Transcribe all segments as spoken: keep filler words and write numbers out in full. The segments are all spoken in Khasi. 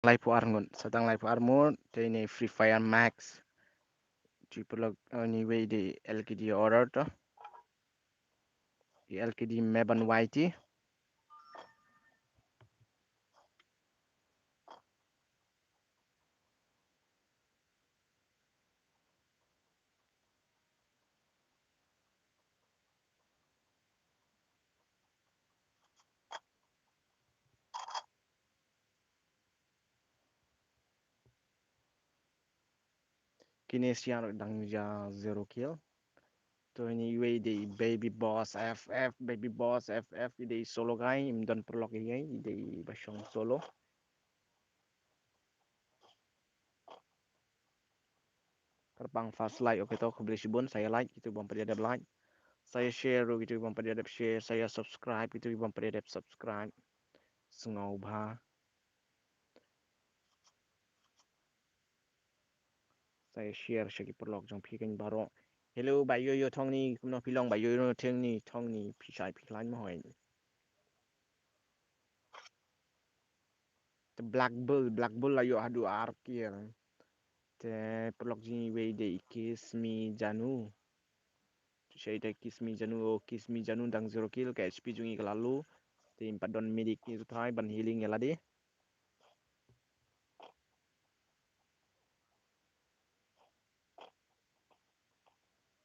laiphew ar ngut, sa tang laiphew ar ngut, te ine Free Fire Max. Te paralok, ine iwei i dei L K D order to. I L K D Meban Y T. Kine sha ruh dang ïa zero kill. To ine iwei i dei Baby Boss F F, Baby Boss F F, i dei solo guy, im don paralok ïa i, i dei ba shong solo. Kyrpang first like, okay to, khublei shibun, sa ïa like kito bym pat ïa dep like. Sa ïa share ruh kito bym pat ïa dep share, sa ïa subscribe kito bym pat ïa dep subscribe. Sngewbha. Sa ïa share sha ki paralok jong phi kein baroh. Hello, Bah Yoyo Thongni, kumno phi long, Bah Yoyo Thongni, Thongni, phi shai phi khlaiñ mo hoi. Te Black Bull, Black Bull la ïoh haduh ar kill. Te paralok jong ngi iwei i dei i Kiss Me Janu. Shai i dei Kiss Me Janu, o Kiss Me Janu dang zero kill, ka H P jong i ka la low. Te im pat don medic ïa u thai ban healing ïa lade.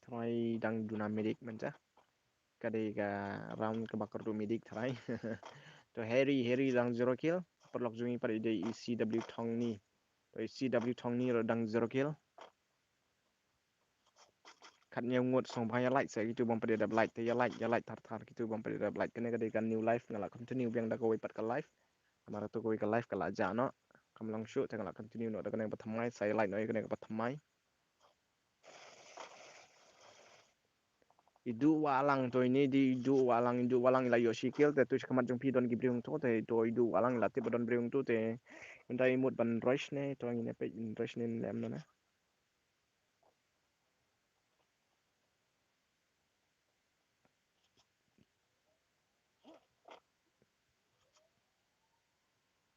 Trai dang duna medic mynta. Ka dei ka round kaba kyrduh medic trai. To Harry, Harry dang zero kill. Paralok jong ngi pat i dei i C W Thongni. To i C W Thongni ruh dang zero kill. Khatñiew ngut sngewbha ïa like sa kito bym pat ïa dep like, te ïa like, ïa like thar thar kito bym pat ïa dep like. Kane ka dei ka new live, nga la continue biang da kawei pat ka live. Namar to kawei ka live ka la jah noh. Kam long shuh te nga la continue noh da kane kaba thymmai, sa ïa like noh ïa kane kaba thymmai. I Duh Wahlang, to ine i dei i Duh Wahlang, i Duh Wahlang i la ïoh shi kill, te to shakhmat jong phi don ki briew hangto, te to i Duh Wahlang i la tip ba don briew hangto, te ynda i mut ban rush ne, to ngin ïa peit in rush ne lem na ne.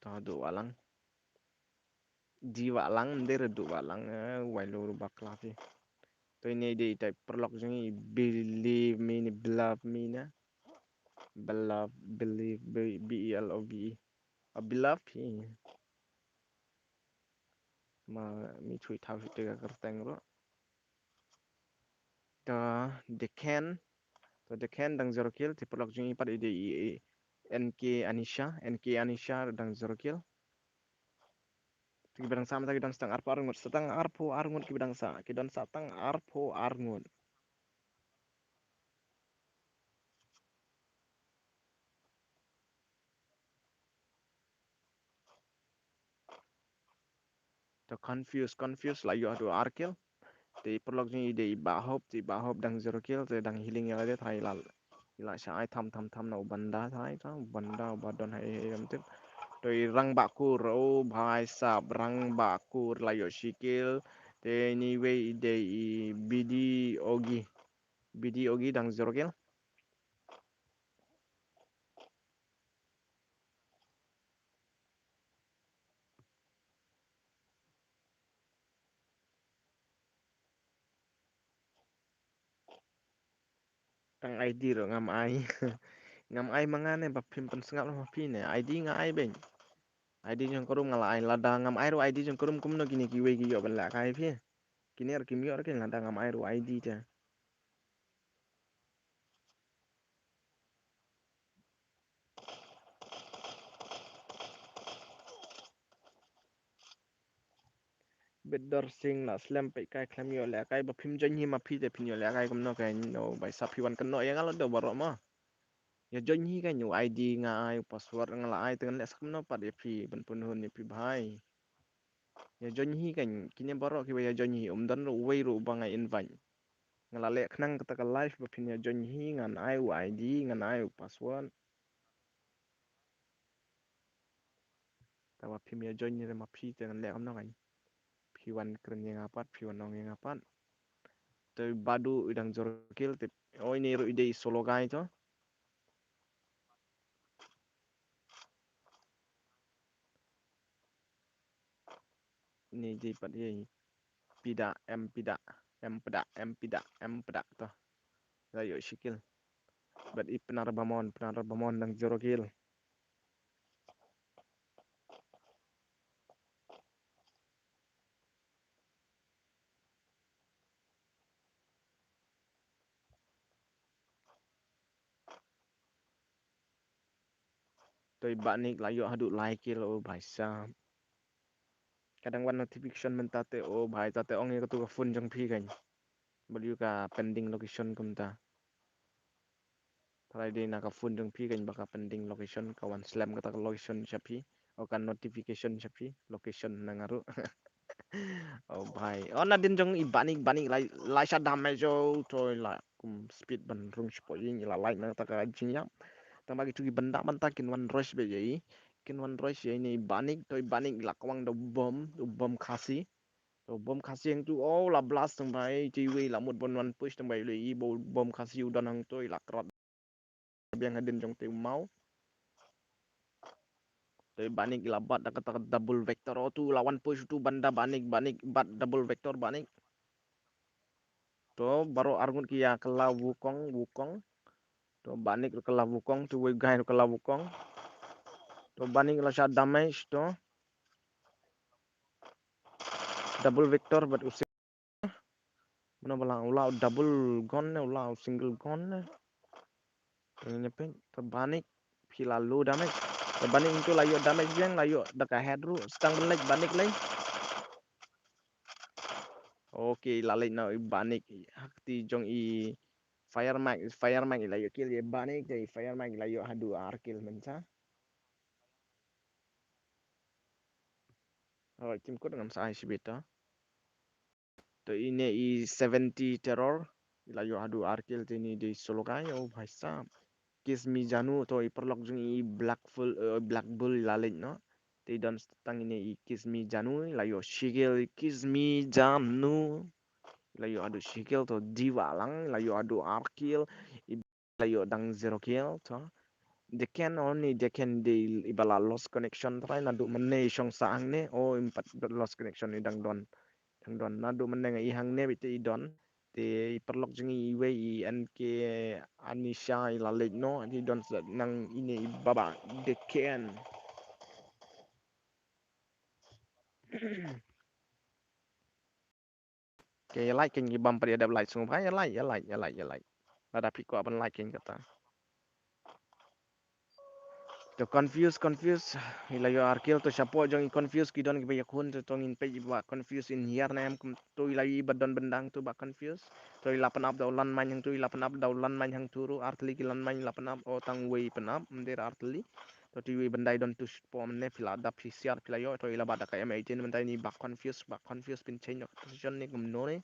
To Duh Wahlang. Di Wahlang, ym dei re Duh Wahlang, eh, wai lu ruh bakla phi. To ine i dei i type paralok jong ngi, Believe Me ne, Beloved Me ne. Beloved, Believe, B, B E L O V E. A Beloved phi. Ma mi chui thaw shu te ka kyrteng ruh. To Deken, to Deken dang zero kill, te paralok jong ngi pat i dei i, i N K Anisha, N K Anisha dang zero kill. Te kiba dang sah mynta ki don sa tang arphew ar ngut, sa tang arphew ar ngut kiba dang sah, ki don sa tang arphew ar ngut. To Confuse, Confuse la ïoh haduh ar kill. Te i paralok jong ngi i dei i Bah Hope, te i Bah Hope dang zero kill, te dang healing ïa lade, tharai i la, i la shah ai tham tham tham na u banda, tharai u banda uba don ha i, i, em tip. To i Rangbah Kur, o bhai sahab, Rangbah Kur la ïoh shi kill. Te ine iwei i dei i B D Ogi. B D Ogi dang zero kill. Tang I D ruh ngam ai. Ngam ai ma nga ne ba phim pynsngap ma phi ne. I D nga ai beit. I D jong ka rum nga la ai, lada ngam ai ruh I D jong ka rum kumno kine kiwei ki ïoh ban lehkai phi. Kine ruh kim ïoh ruh kin lada ngam ai ruh I D te. Bitdor Singh la slem peit kai khlem ïoh lehkai, ba phim join hi ma phi te phin ïoh lehkai kumno kein, no, bai sa phi wan kynnoh ïa nga lada baroh ma. Ïa join hi kein, u I D nga ai, u password nga la ai, te ngan leh sa kumno pat ïa phi ban pynhun ïa phi bhai. Ïa join hi kein, kine baroh kiba ïa join hi, um don ruh uwei ruh uba nga invite. Nga la leh khnang kata ka live ba phin ïa join hi, ngan ai u I D, ngan ai u password. Te ba phim ïa join hi re ma phi te ngan leh kumno kein. Phi wan kren ïa nga pat, phi wan ong ïa nga pat. Te Badu i dang zero kill te, o ine ruh i dei solo guy to. Ni ji pat ye. Pida, em pida, em pida, em pida, em pida to. La ïoh shi kill. Bad i Pnar Bamon, Pnar Bamon dang zero kill. Toi Banik la ïoh haduh lai kill, oh bhai sahab. Ka dang wan notification mynta te, oh bhai, ta te ong ïa katu ka phone jong phi kan. Bad ïoh ka pending location kumta. Trai dei na ka phone jong phi kan ba ka pending location, ka wan slem kata ka location sha phi. O ka notification sha phi, location na nga ruh. Oh bhai. Oh, nadien jong i Banik, Banik lai, lai sha damage, oh toi la kum speed ban rung shapoh ïing, i la lai na kata ka jingïap. Tang ba kitu ki bynda mynta kin wan rush beit ïa i. Kin wan rush ïa ine i Banik, toi Banik i la kwang da u bom, u bom Khasi. To bom Khasi hangtu, oh, la blast tang ba i, te iwei i la mut ban wan push tang ba i leh i bom Khasi u don hangtu, i la krot biang hadien jong te u maw. Te Banik i la bat da kata ka double vector, oh, tu la wan push tu bynda Banik, Banik bat double vector Banik. To baroh arngut ki ïa kylla Wukong, Wukong. To Banik ruh kylla Wukong, tu wei guy ruh kylla Wukong. To Banik la sha damage to. Double vector bad u sing-, mano ba la, u la double gun ne, u la single gun ne. Ïa peit, to Banik phi la low damage. To Banik hangtu la ïoh damage biang, la ïoh da ka head ruh, sdang ban leit Banik lei. Okay, la leit noh i Banik, ha kti jong i Fire Max, Fire Max i la ïoh kill ïa i Banik, te i Fire Max i la ïoh haduh ar kill mynta. Oh, team kut ngam sa ai shibit to. To ine i seventy Terror, i la ïoh haduh ar kill, te ine i dei solo guy, oh bhai sahab. Kiss Me Janu, to i paralok jong i Black Full, eh, Black Bull i la leit noh. Te i don tang ine i Kiss Me Janu, i la ïoh shi kill, Kiss Me Janu. I la ïoh haduh shi kill, to Diwa Lang, i la ïoh haduh ar kill, i la ïoh dang zero kill, to. Deken, oh, ni Deken dei i ba la lost connection, trai naduh mynne i shong sah hangne, oh, im pat lost connection i dang don. Dang don, naduh mynne nga i hangne beit te i don. Te i paralok jong i iwei i N K Anisha i la leit noh, i don sa nang ine i Baba Deken. Okay, ïa like kan ki bam pat ïa dep like sngewbha, ïa like, ïa like, ïa like, ïa like. Lada phi kwah ban like kan kata. To Confuse, Confuse, i la ïoh ar kill, to shapoh jong i Confuse ki don kiba ïakhun, to, to ngin peit i Bah Confuse in hiar ne em kum, to i la ïoh i ba don bynda hangtu Bah Confuse. To i la pynap da u landmine hangtu, i la pynap da u landmine hangtu ruh, ar tylli ki landmine i la pynap, o tang wei pynap, ym dei ar tylli. To te iwei bynda i don tu shapoh mynne, phi la dap phi siar phi la ïoh, to i la bat da ka M eighteen mynta ine i Bah Confuse, Bah Confuse phin change noh ka position ne kumno ne.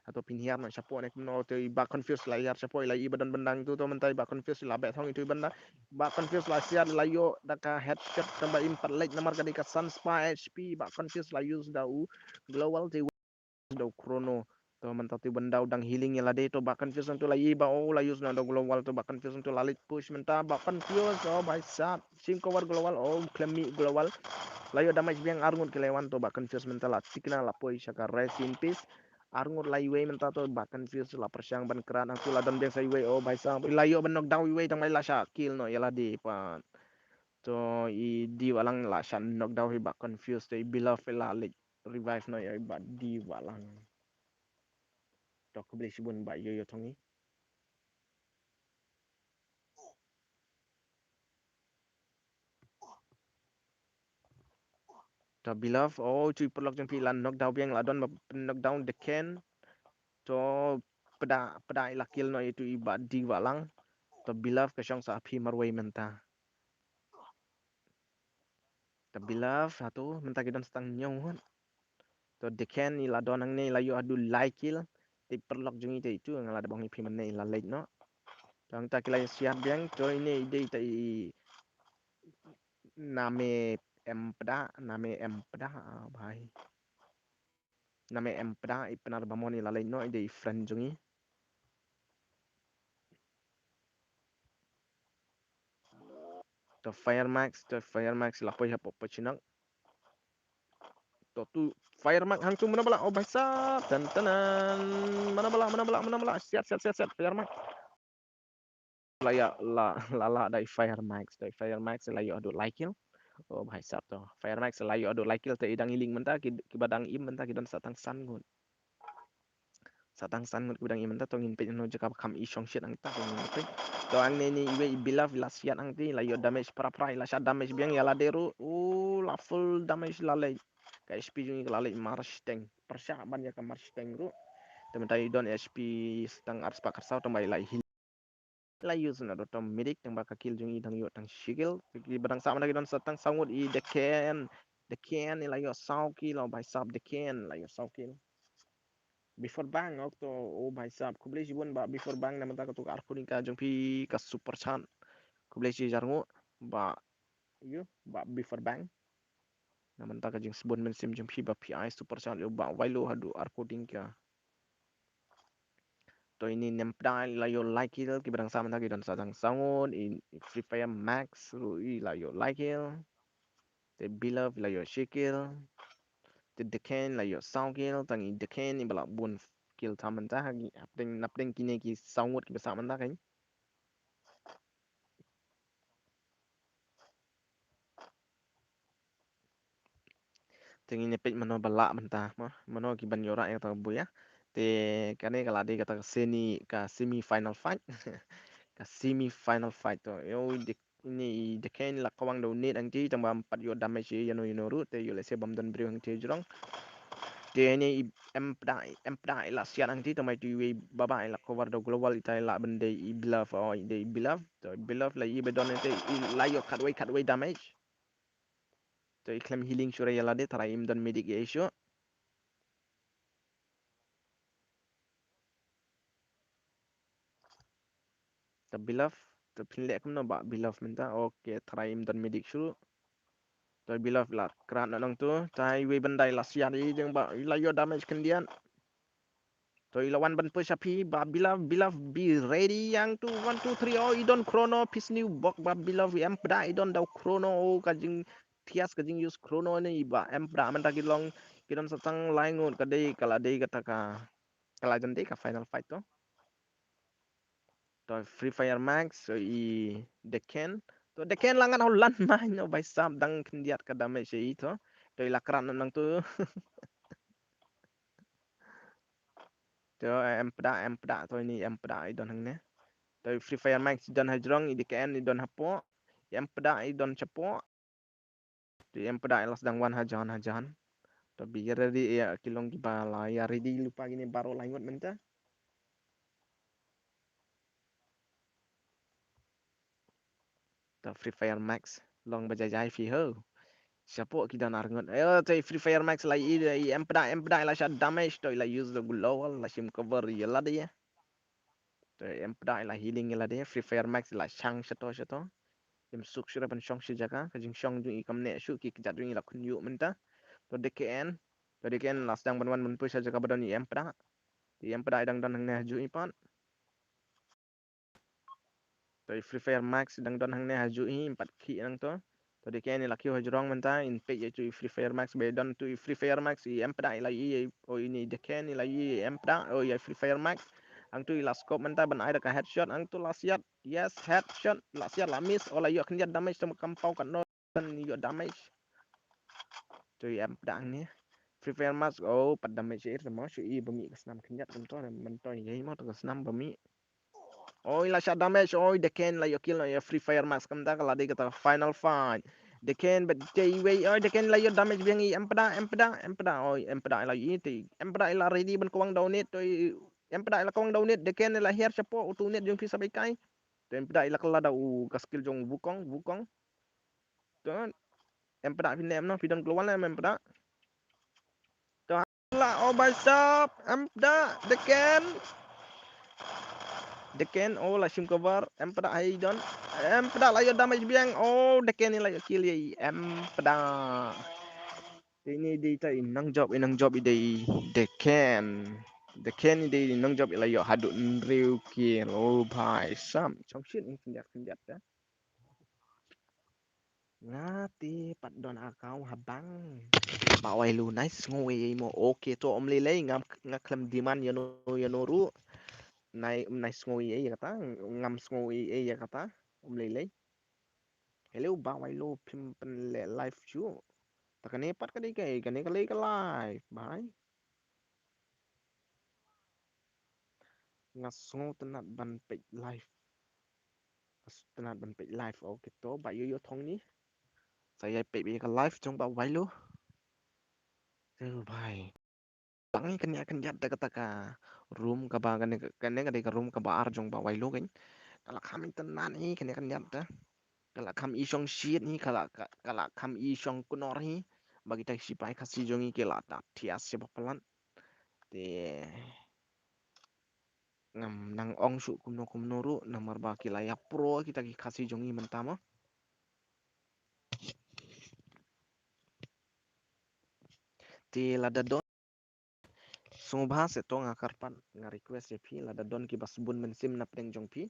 Hato phin hiar noh shapoh ne kumno, to i Bah Confuse la hiar shapoh, i la ïoh i ba don bynda hangtu, to mynta i Bah Confuse la beh thong itu i bynda. Bah Confuse la siar, la ïoh da ka headshot tang ba im pat leit namar ka dei ka san spah H P, Bah Confuse la use da u global te da u chrono. To mynta tu bynda u dang healing ïa lade, to Bah Confuse hangtu la ïoh ba, oh, la use na da u global, to Bah Confuse hangtu la leit push mynta, Bah Confuse, oh bhai sahab, shim cover global, oh, khlem mih global. La ïoh damage biang, arngut ki la wan, to Bah Confuse mynta la thikna la poi sha ka rest in peace. Arngut la iwei mynta, to Bah Confuse la pyrshang ban krat, hangtu la don biang sa iwei, oh bhai sahab, i la ïoh ban knockdown iwei tang ba i la shah kill noh ïa lade pat. To i Diwa Lang la shah knockdown hi Bah Confuse, to i Beloved la leit revive noh ïa i Bah Diwa Lang. To khublei shibun Bah Yoyo Thongi. To Beloved, oh, tu i paralok jong phi la knockdown biang, la don ba knockdown Deken. To pda, pda i la kill noh itu i Bah Diwa Lang. To Beloved ka shong sa ha phi marwei mynta. To Beloved, hato mynta ki don sa tang hynñiew ngut. To Deken i la don hangne i la ïoh haduh lai kill. Te paralok jong i te itu nga la dep ong ïa phi mynne i la leit noh. To hangta ki la ïa siat biang, to ine i dei ita i Name Em Pda, Name Em Pda, ah, bhai. Name Em Pda, i Pnar Bamon i la leit noh, i dei i friend jong i. To Fire Max, to Fire Max la poi hapoh Pochinok. To tu Fire Max hangtu mano ba lah, oh bhai sahab. Tan tan tan. Mano ba lah, mano ba lah, mano ba lah. Siat siat siat siat Fire Max. La ïa la la la dei Fire Max, dei Fire Max la ïoh haduh lai kill. Oh bhai sahab to. Fire Max la ïoh haduh lai kill te i dang healing mynta ki, kiba dang im mynta ki don sa tang san ngut. Sa tang san ngut kiba dang im mynta to ngin peit noh jaka ba kham i shong shit hangta to ngin peit. To hangne ne iwei i Beloved la siat hangti la ïoh damage pra pra la shah damage biang ïa lade ruh. Oh la full damage la leit. Ka H P jong i ka la leit mar shiteng. Pyrshah ban ïa ka mar shiteng ruh. Te mynta i don H P sa tang arspah khatsaw tang ba i la heal. La use na dotom medic tang ba ka kill jong i dang ïoh tang shi kill. Kiba dang sah mynta ki don sa tang saw ngut i Deken. Deken i la ïoh saw kill, oh bhai sahab Deken la ïoh saw kill. Before Bang ok to, oh bhai sahab khublei shibun ba Before Bang na mynta ka tu ka ar kuni ka jong phi ka super chat. Khublei shi hajar nguh ba ïoh ba Before Bang. Na mynta ka jingsbun mynsiem jong phi ba phi ai super chat ïoh ba wai lo haduh ar kuni ka. To ini Empda i la ïoh lai kill, kiba dang sah mynta ki don sa tang saw ngut, i Free Fire Max ruh i la ïoh lai kill. Te Beloved i la ïoh shi kill. Te Deken i la ïoh saw kill, tang i Deken iba la bun kill tam mynta ha ki hapdeng napdeng kine ki saw ngut kiba sah mynta kan. Te ngin ïa peit mano ba lah mynta, ma, mano ki ban ïoh rah ïa kata ka buh ïa. Te kane ka la dei kata ka semi, ka semi final fight. Ka semi final fight to. Ïoh i Dek-, ini i Deken i la kawang da u nade hangti tang ba ym pat ïoh damage ïano ïano ruh te ïoh lehse bym don briew hangti jrong. Te ini i Empda, Empda i la siat hangti tang ba itu iwei ba ba i la cover da u global ita i la ban dei i Beloved, oh i dei i Beloved. To i Beloved la i ba don te i la ïoh khatwei khatwei damage. To i khlem healing shuh re ïa lade, tharai im don medic ïa i shuh. To Beloved, to phin leh kumno ba Beloved mynta. Ok, tharai im don medic shuh. To Beloved la krat na nangtu, tai wei ban dei la siat i jeng ba i la ïoh damage khyndiat. To i la wan ban push ha phi ba Beloved, Beloved be ready, yang tu one two three, oh i don chrono, pis new bok ba Beloved, Empda i don da u chrono, oh ka jingthias ka jing use chrono ne i ba Empda mynta ki long ki don sa tang lai ngut ka dei ka la dei kata ka, ka la jan dei ka final fight to. To Free Fire Max, to i Deken. To Deken la ngat hau lan mai no bhai sahab dang khyndiat ka damage i to. To i la krat na nangtu. To, eh, Empda, Empda, to ini Empda i don hangne. To i Free Fire Max i don ha jrong, i Deken i don hapoh. I Empda i don shapoh. To i Empda i la sdang wan hajan, hajan. To be ready ïa ki long kiba la ïa ready lypa kine baroh lai ngut mynta. To Free Fire Max long ba jai jai phi ho. Shapoh ki don ar ngut. Ayo, to i Free Fire Max la i, i Empda, Empda i la shah damage, to i la use da u global, la shim cover ïa lade ïa. To i Empda i la healing ïa lade, Free Fire Max i la shang shato shato. Im suk shuh re ban shong shi jaka, ka jingshong jong i kam neh shuh, ki kjat jong i la khynñiuh mynta. To Deken, to Deken la sdang ban wan ban push ha jaka ba don i Empda. I Empda i dang don hangne ha juh i pat. To i Free Fire Max i dang don hangne ha juh i, im pat khih nangto. To Deken i la kiew ha jrong mynta, in peit ïa tu i Free Fire Max ba i don tu i Free Fire Max, i Empda i la i, o ini Deken i la i, i Empda, o ïa Free Fire Max. Hangtu i la scope mynta ban ai da ka headshot, hangtu la siat, yes, headshot, la siat la miss, o la ïoh khyndiat damage tang ba kam paw katno ban ïoh damage. To i Empda hangne. Free Fire Max, o pat damage ïa i tang mo, shu i ba mih ka snam khyndiat kumto, mynto ïa i mo to ka snam ba mih. Oi, la shah damage, oi, Deken la ïoh kill, oi, Free Fire Max kumta ka la dei kata final fight. Deken bad te iwei, oi, Deken la ïoh damage biang i Empda, Empda, Empda, oi, Empda la ïoh i te, Empda la ready ban kawang da u nade, oi, Empda la kawang da u nade, Deken la hiar shapoh, utu u nade jong phi sa beikai. Te Empda la kylla da u ka skill jong Wukong, Wukong. To, Empda phi ne em no, phi don global ne em Empda. To, la, oh, bhai sahab, Empda, Deken. Deken, oh, la shim cover, Empda, hai don. Empda la ïoh damage biang, oh, Deken i la ïoh kill ïa i Empda. Ini dei ta i nongjop, i nongjop i dei Deken. Deken i dei i nongjop i la ïoh haduh hynriew kill, oh, bhai sahab. Chong shit i khyndiat khyndiat ta. Nga te pat don account ha bank. Bah Wailu, nice sngew ei ei mo. Okay, to ym lei lei, ngam, nga khlem demand ïano ïano ruh. Nai, nice sngew ei ei ïa kata, ngam sngew ei ei ïa kata. Ym lei lei. Hello Bah Wailu, phim pynleh live shuh? Ta kane pat ka dei kaei, kane ka lei ka live, bhai. Nga sngewtynnat ban peit live. Nga sngewtynnat ban peit live. Okay, to, Bah Yoyo Thongni. Sa ïa peit ïa ka live jong Bah Wailu. To, bhai. Tang kane kane da kata ka room kaba kane, kane ka dei ka room kaba ar jong Bah Wailu kan. Ka la kham itynnat hi kane kane da. Ka la kham i shong shit hi, ka la, ka, ka la kham i shong kunor hi. Ba kita ki sipai Khasi jong ngi ki la da thiah sha ba palat. Te ngam nang ong shuh kumno kumno ruh, namar ba ki la ïa pro kita ki Khasi jong ngi mynta mo. Te lada don, sngewbha se to nga kyrpad, nga request ïa phi, lada don kiba sbun mynsiem na pdeng jong phi.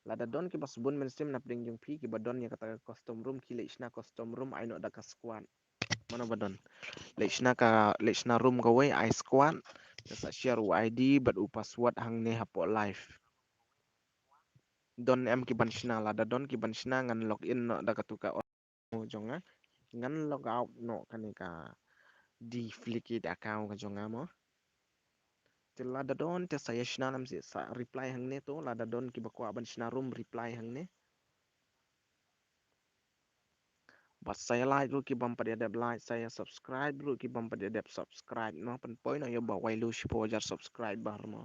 Lada don kiba sbun mynsiem na pdeng jong phi, kiba don ïa kata ka custom room, ki leit shna custom room, ai noh da ka squad. Mano ba don? Leit shna ka, leit shna room kawei, ai squad. Te sa share u I D bad u password hangne hapoh live. Don em kiban shna? Lada don kiban shna ngan log in noh da katu ka jong nga. Ngan log out noh kane ka duplicate account ka jong nga mo. Te lada don te sa ïa shna lam si sa reply hangne to, lada don kiba kwah ban shna room reply hangne. Bad sa ïa like ruh kibym pat ïa dep like, sa ïa subscribe ruh kibym pat ïa dep subscribe mo, pynpoi noh ïa Bah Wailu shiphew hajar subscriber mo.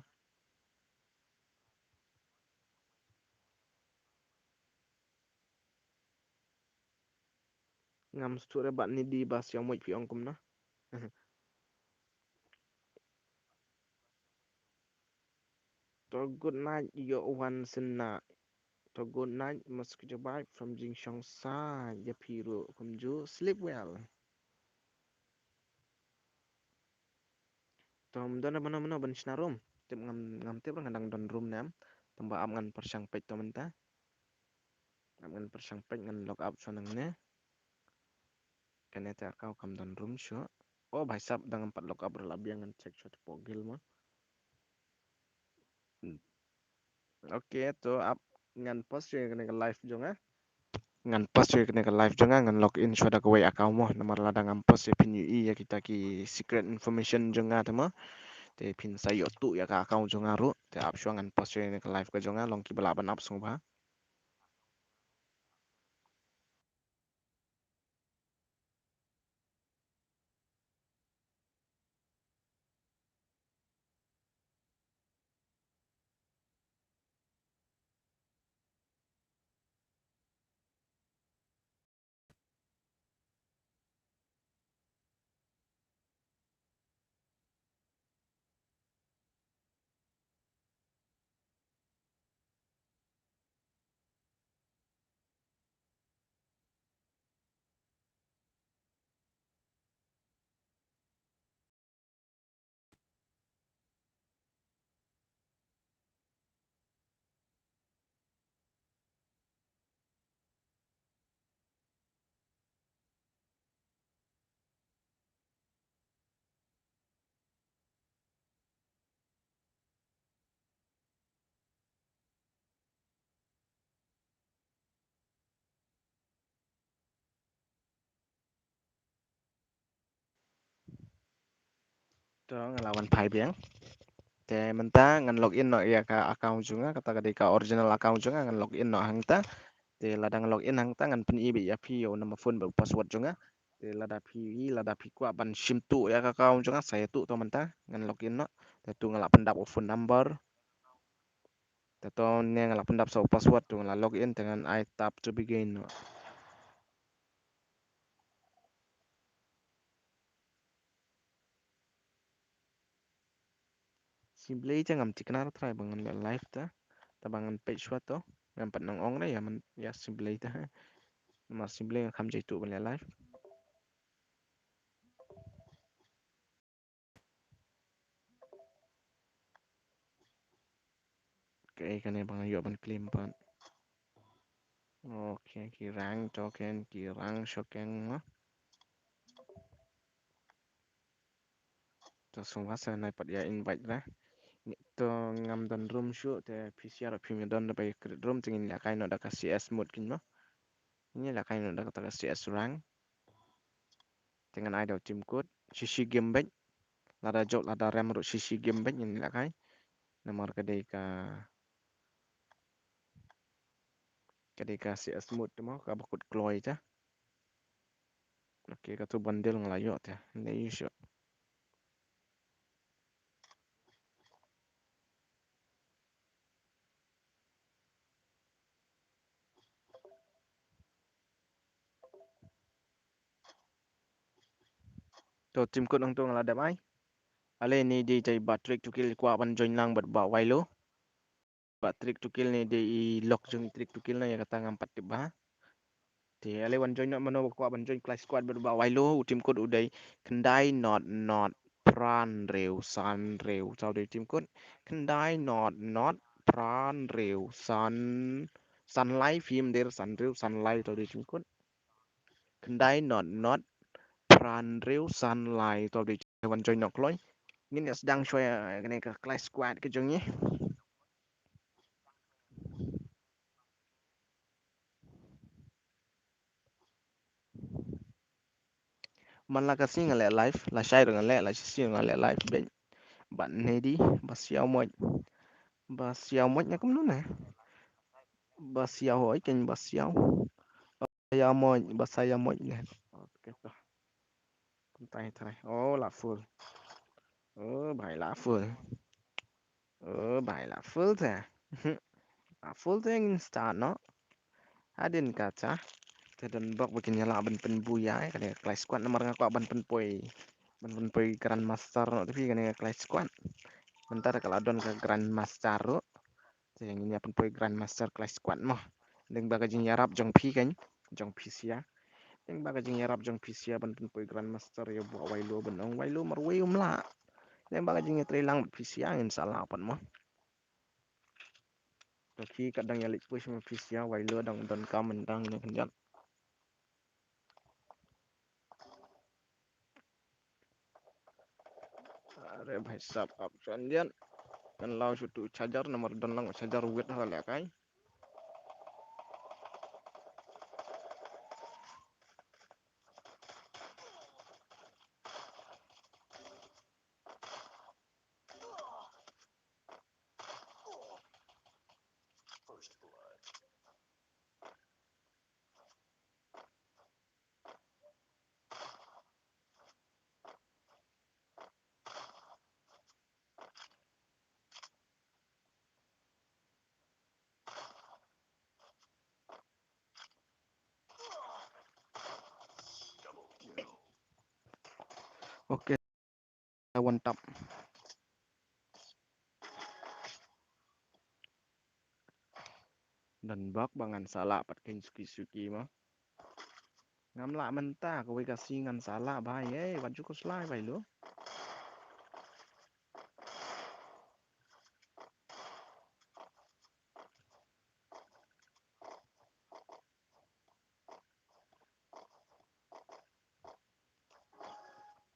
Ngam sngewthuh re Bah Nidi ba sngewmut phi ong kumno. To good night ïa u Wan Sinna. To good night Mosquito Bite from Jingshong Sa, ïa phi ruh kumjuh, sleep well. To ym don re mano mano ban shna room. Tip ngam, ngam tip re nga dang don room ne em. Tang ba ap ngan pyrshang peit to mynta. Ap ngan pyrshang peit, ngan log out shuwa nangne. Kane te account kam don room shuh. Oh bhai sab, dang ngam pat log out re, la biang, ngan check shuwa te pok guild mo. Okay, to ap ngan pause shuwa kane ka live jong nga. Ngan pause shuwa kane ka live jong nga, ngan log in shuwa da kawei account mo, namar lada ngam pause shuwa phin ïohi ïa kita ki secret information jong nga te mo. Te phin sa ïoh tuh ïa ka account jong nga ruh. Te ap shuwa, ngan pause shuwa kane ka live ka jong nga, long kiba lah ban ap sngewbha. To nga la wan phai biang. Te mynta ngan log in noh ïa ka account jong nga, kata ka dei ka original account jong nga, ngan log in noh hangta. Te lada ngan log in hangta ngan pyni beit ïa phi ïa u number phone bad u password jong nga. Te lada phi, lada phi kwah ban shim tuh ïa ka account jong nga, sa ïa tuh to mynta, ngan log in noh. Te to nga la pyndap u phone number. Te to ne nga la pyndap sa u password, to nga la log in, te ngan ai tap to begin noh. Sngewbha te ngam thikna trai ba ngan leh live te. Te ba ngan peit shuwa to. Ngam pat nang ong re ïa man ïa sngewbha te. Namar sngewbha nga kham jaituh ban leh live. Kaei kane ba nga ïoh ban claim pat. Okay, ki rank token, ki rank token mo. To sngewbha sa nai pat ïa invite ra. To ngam don room shuh te P C R phim don da ba ïa create room te ngin ïa kai noh da ka C S mode kin mo. Ngin ïa kai noh da ka C S rank. Te ngan ai da u team code. Shi shi game beit. Lada jop lada rem ruh shi shi game beit ngin ïa kai. Namar ka dei ka ka dei ka C S mode te mo kaba kut kloi te. Okay, katu bundle nga la ïoh te. Nda ïoh shuh. To team code nangtu nga la dep ai. Ale ni dei tai ba Trick to Kill kwah ban join lang bad ba Wailo. Ba Trick to Kill ni dei i lok jong i Trick to Kill na ïa kata ngam pat tip ba. Te ale wan join noh mano ba kwah ban join Clash Squad bad ba Wailo u team code u dei khyndai not not phra hynriew san hynriew. Taw dei team code khyndai not not phra hynriew san san lai phim der san hynriew san lai taw dei team code. Khyndai not not phra hynriew san lai to dei wan join nok loi. Ngin ïa sdang shwa ïa kane ka Clash Squad ka jong ngi. Man la ka sngi nga leh live, la shai ruh nga leh, la shi sngi nga leh live bad ba Nedi, ba Siaw Moit. Ba Siaw Moit na kumno ne? Ba Siaw hoi ken ba Siaw. Ba Siaw Moit, ba Siaw Moit ne. Okay to. Kumtai trai. Oh la full. Oh bhai la full. Oh bhai la full te. La full te ngin start noh. Hadien kata te don bok ba kin ïa lah ban pynbui ïa kane ka Clash Squad namar nga kwah ban pynpoi ban pynpoi Grandmaster noh te phi kane ka Clash Squad. Mynta te ka la don ka Grandmaster ruh. Te ngin ïa pynpoi Grandmaster Clash Squad mo. Dang ba ka jingïarap jong phi kan jong phi sia. Dang ba ka jingïarap jong phi sia ban pynpoi Grandmaster ïa ba Wailo ban ong Wailo marwei um lah. Dang ba ka jingïatrei lang phi sia ngin sa lah pat mo. Toki ka dang ïa leit push ma phi sia Wailo dang don kam dang ne khyndiat. Are bhai sab ap chon dian. Kan lau shutu charger namar don lang charger wit ha le kai. Okay. One tap. Don bok ba ngan sa lah pat kein suki suki mo. Ngam lah mynta kawei ka sngi ngan sa lah bhai ei wat ju khuslai bhai lo.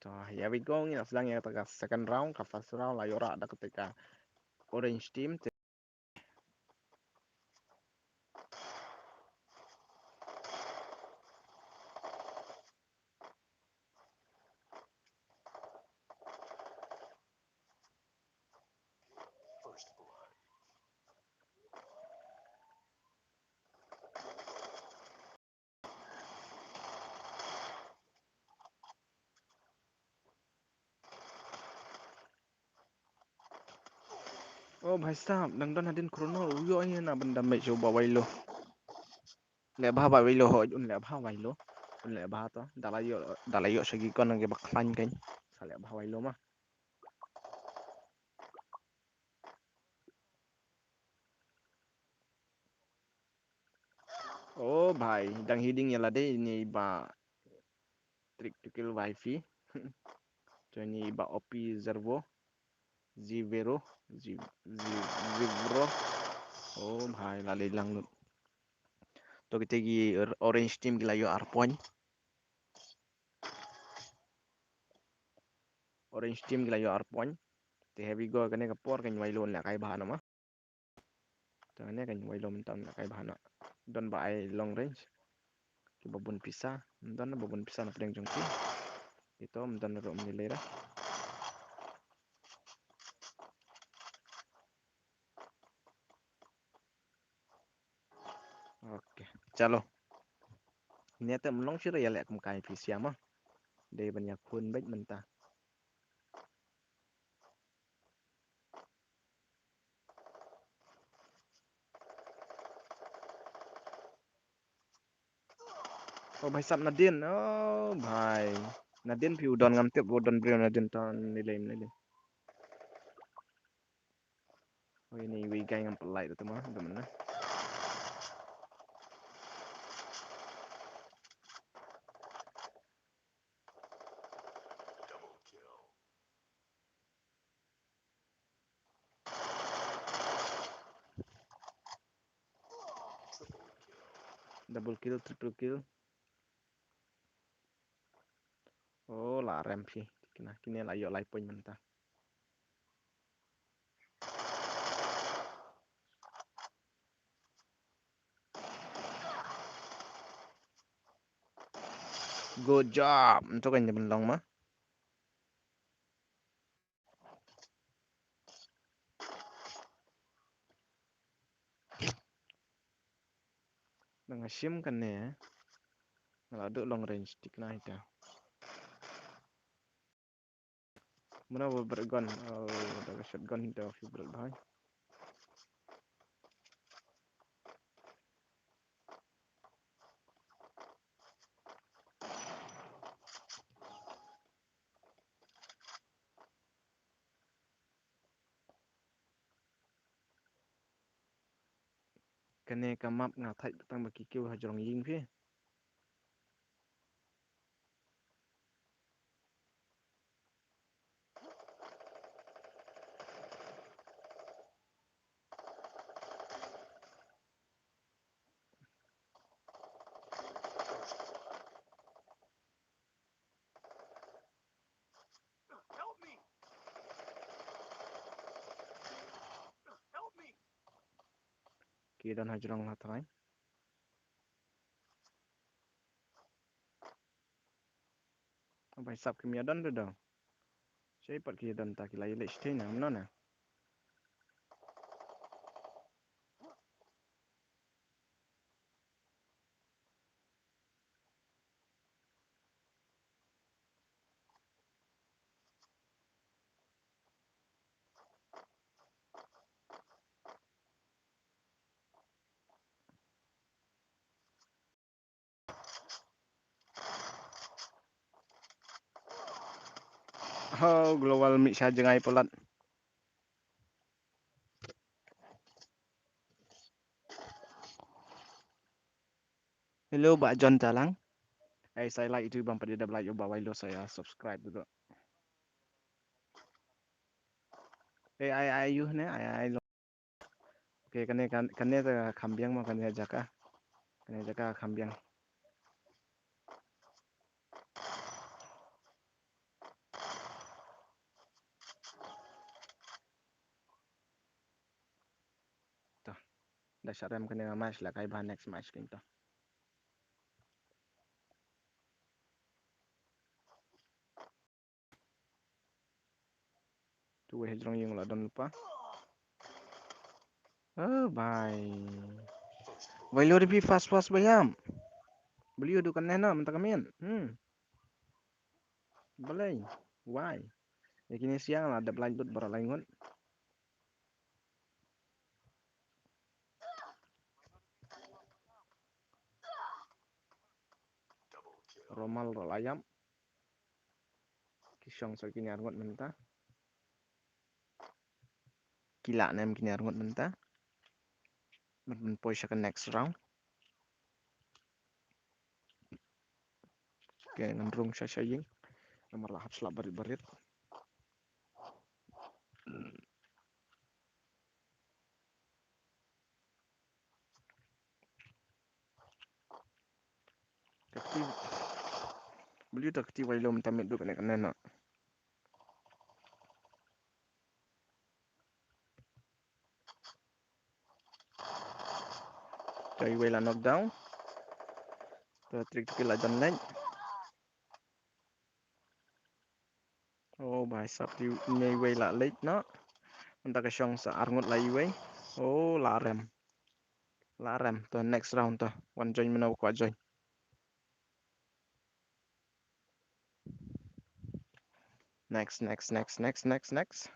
To, here we go, ngin sdang ïa kata ka second round, ka first round la ïoh rah da kata ka orange team. Oh bhai sahab, nang don hadien chrono, u ïoh hi na ban damage u ba Wailo. Leh bha ba Wailo ho, un leh bha Wailo. Un leh bha to, da la ïoh, da la ïoh sha ki kon nang ki ba khlaiñ kein. Sa leh bha Wailo ma. Oh bhai, dang hiding ïa lade ini ba Trick to Kill wifi. To ini ba O P Zervo. Zivero. Zi-, Zi-, Zivro. Oh bhai, la lei lang lut. To kita ki or-, orange team ki la ïoh ar point. Orange team ki la ïoh ar point. Te here we go, kane ka por kan ïoh lehkai bha noh ma. To kane kan ïoh lehkai bha noh. Don ba ai long range. Ki ba bun pisa, don ba bun pisa na pdeng jong ki. Ito, don ruh ym lei lei. Okay, chalo. Ine te ym long shuh ïa leh kum kai phi sha ma. Dei ban ïa khun beit mynta. Oh, bhai sab Nadin. Oh, bhai. Nadin phi u don, ngam tip u don briew Nadin, to nilai, nilai. Oh, ini wei guy ngam pynlait tu ma, tu mana. Double kill, triple kill. Oh, la rem phi. Kine, kine la ïoh lai point mynta. Good job. Nto kan jaman long ma. Nang shim kane. Nga la duh long range tik na ita. Mano ba bret gun? Oh, da ka shotgun da phi bret bha. Kane ka map nga thait tang ba ki kiew ha jrong ïing phi. Ki don ha jrong ha trai. Bai sap ki mia don tu dong. Shei pat ki don ta ki lai leh shtei na mno na. Ho, global mih sha jngai palat. Hello, Bah John Talang. Ai, sa like itu bang pada dah like, ba wai lo sa subscribe tu. Ai, ai, ai, you ne, ai, ai, lo. Okay, kane, kan, kane ka kham biang mo, kane jaka. Kane jaka kham biang. To. Da sharem kane match, la kai ba next match kin to. Tu wei hajrong ïing la don lypa. Oh, bye. Wai lo ri phi fast fast ba ïam. Beli du kan neh na mynta ka miet. Hmm. Balei. Wai. Ïa kine siang la dep lai lut bara lai ngut. Romal ra la ïap. Ki shong sa kine ar ngut mynta. Ki lah ne em kine ar ngut mynta. Mynta poi sha ka next round. Okay, ngan rung sha sha ïing. Namar la hap slap barit barit. kti. Baliu ta kti wai lo mynta met du kane kane na. Ka iwei la knockdown. Ta trick trick la jan lek. Oh, bhai sab, ti ngi iwei la late na. Mynta ka shong sa arngut la iwei. Oh, la rem. La rem. To next round to. Wan join mano kwah join. Next, next, next, next, next, next.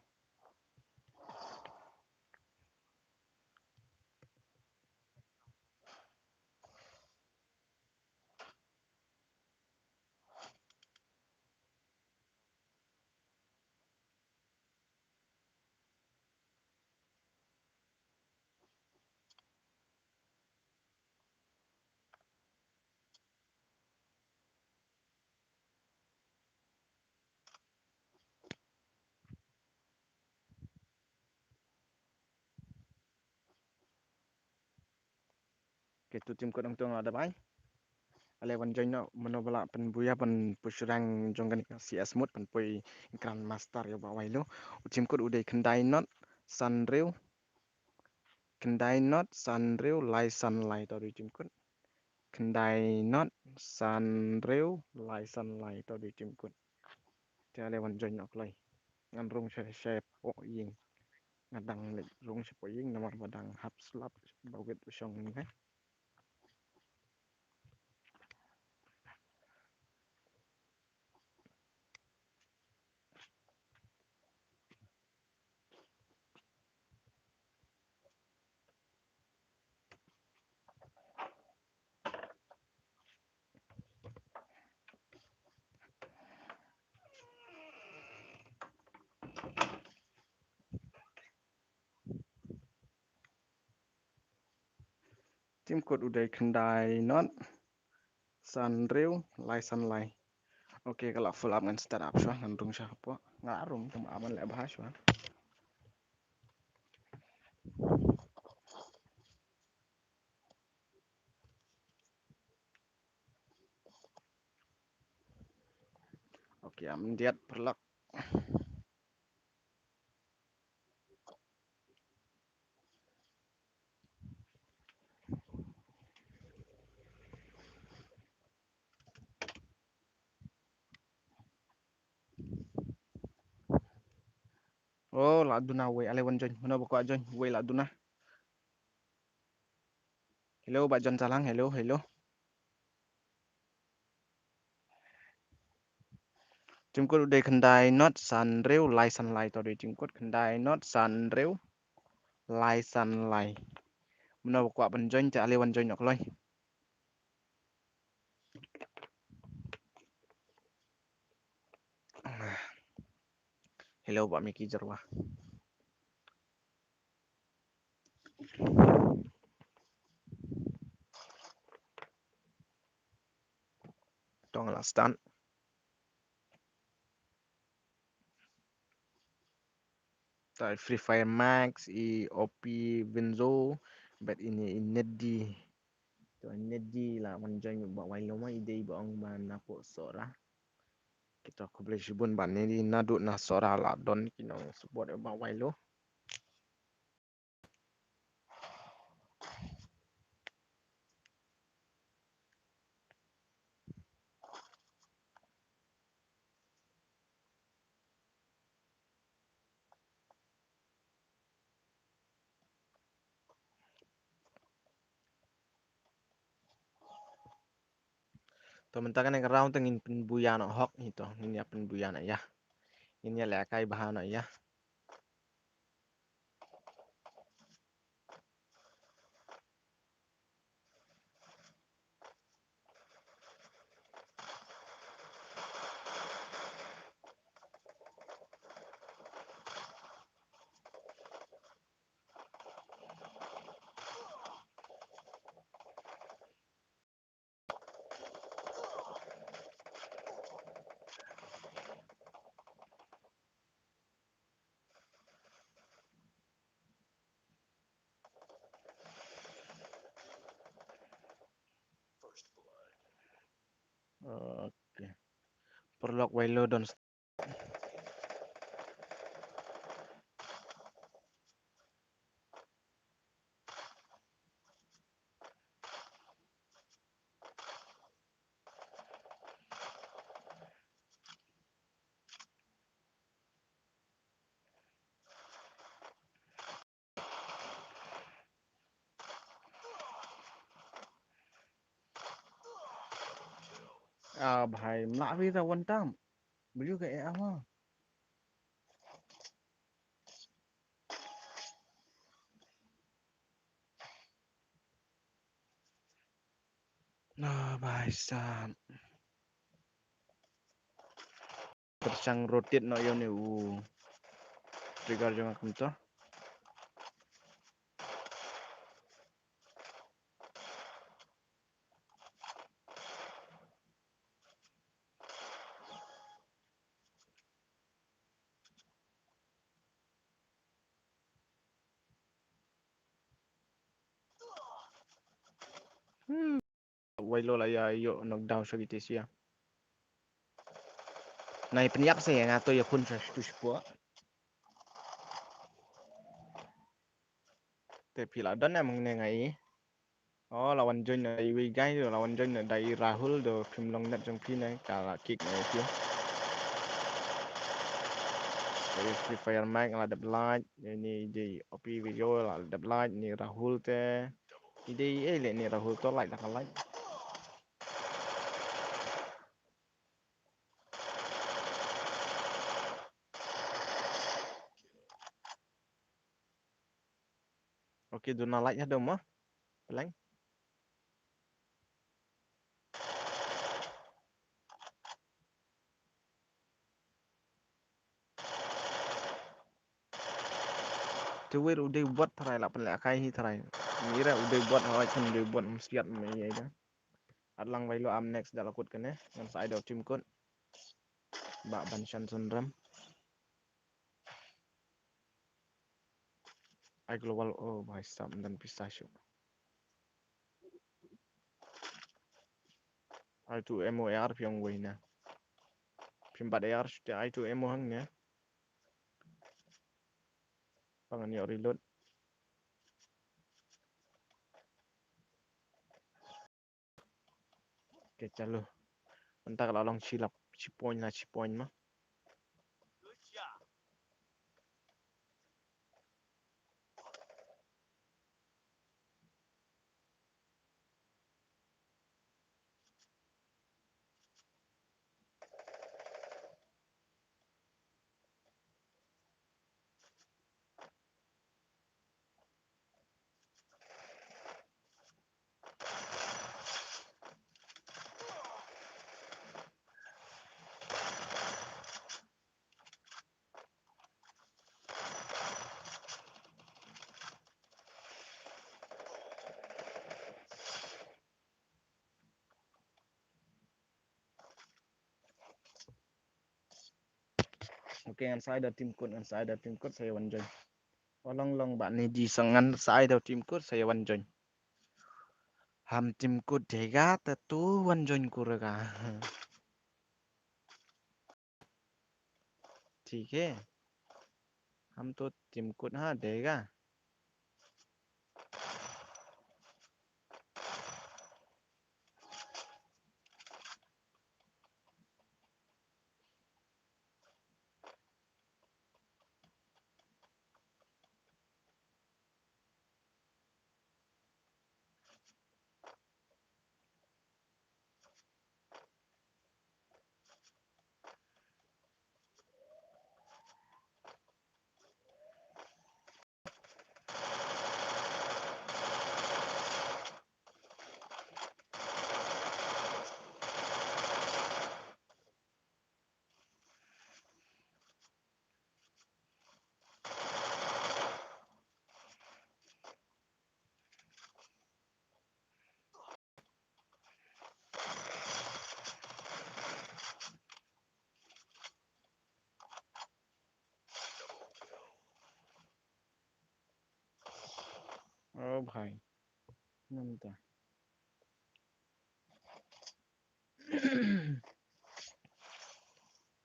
Ke tu tim kot ong tong ada bai. Ale wan join no mano bala pen buya pen pushurang jong kani C S mut pen pui Grandmaster yo ba wai lo. U tim kot u dei khyndai not san riu. Khyndai not san riu lai san lai to dei tim kot. Khyndai not san riu lai san lai to dei tim kot. Te ale wan join no kloi. Ngan rung sha sha po ying. Nga dang leh rung sha po ying namar ba dang hap slap ba wit u shong ni hai. Tim kot u dei khyndai not san riu lai san lai. Okay, ka la full up ngan start up shuwa ngan rung sha hapoh. Nga la rung tang ba man leh bha shuwa. Okay, am diat perlak. Oh, la duna wei, ale wan join. Mano ba kwah join, wei la duna. Hello, ba John Salang, hello, hello. Tim kot u dei khyndai not san riu lai san lai to dei tim kot khyndai not san riu lai san lai. Mano ba kwah ban join te ale wan join no kloi. Hello, ba Miki Jarwa. Tong la start. Tai Free Fire Max, i O P Vinzo, bet ini i Neddy. To Neddy la man join ba wai lo ma i dei ba ong ba na po Sohra. Kita khublei shibun ba Neddy naduh na Sohra la don ki nong support ba wai lo. To mynta kane ka round te ngin pynbuya noh hok hi to, ngin ïa pynbuya noh ïa. Ngin ïa lehkai bha noh ïa. Okay. Paralok, Wailo don. Ah, bhai, mla wi da wan tam. Beliau ka eh awa. Ah, bhai sahab. Pyrshang rotate noh ïa une u trigger jong nga kumto. Hmm. Wailo la ïa ïoh knockdown sha ki te sia. Nai pynïap se nga to ïa phun sha tu sipua. Te phi la don em ngne ngai. Oh, la wan join na iwi guy, la wan join na dai Rahul do phim long net jong phi ne ka la kick na phi. Dei Free Fire Max la dep like, ni dei O P video la dep like, ni Rahul te. Ni dei eh le ni Rahul to like da ka like. Okay, duna like ha dong mo. Peleng. Te wir u dei bot tharai la pynlehkai hi tharai. Mira u dei bot hoi kan u dei bot msiat me ïa da. At lang Wailo am next da la kut kane. Ngan sa ai da u team kut. Ba ban shan sunrem. Ai global, oh bhai sahab, ym don pisa shuh. Ai tu ammo A R phi ong wei na. Phim bat A R shuh te ai tu ammo hangne. Pang ngan ïoh reload. Okay, chalo. Mynta ka la long shi lap, shi point la shi point ma. Okay, ngan sa ai da team kut, ngan sa ai da team kut, sa ïa wan join. Oh long long ba ni ji sa ngan sa ai da team kut, sa ïa wan join. Ham team kut dega te tu wan join kura ka. ठीक है, हम तो team kut ha dega. Oh bhai. Nanta.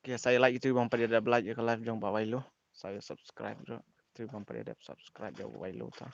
Okay, sa ïa like ïa uto uba ym pat ïa dep like ïa ka live jong Bah Wailo. Sa ïa subscribe ruh ïa uto uba ym pat ïa dep subscribe ïa Bah Wailo ta.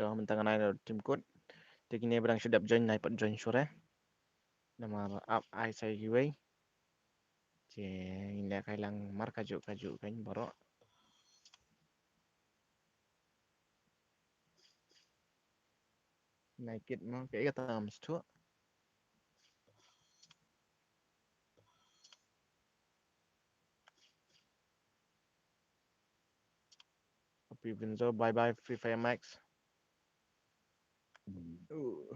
To mynta nga nai na team code. Te kine ba dang shu dep join nai pat join shuh re. Namar ap ai sa kiwei. Te ngin leh kai lang mar kajuh kajuh kan baroh. Nai kit mo, kaei kata ngam sngewthuh. Happy Vinzo, bye bye Free Fire Max. Uh.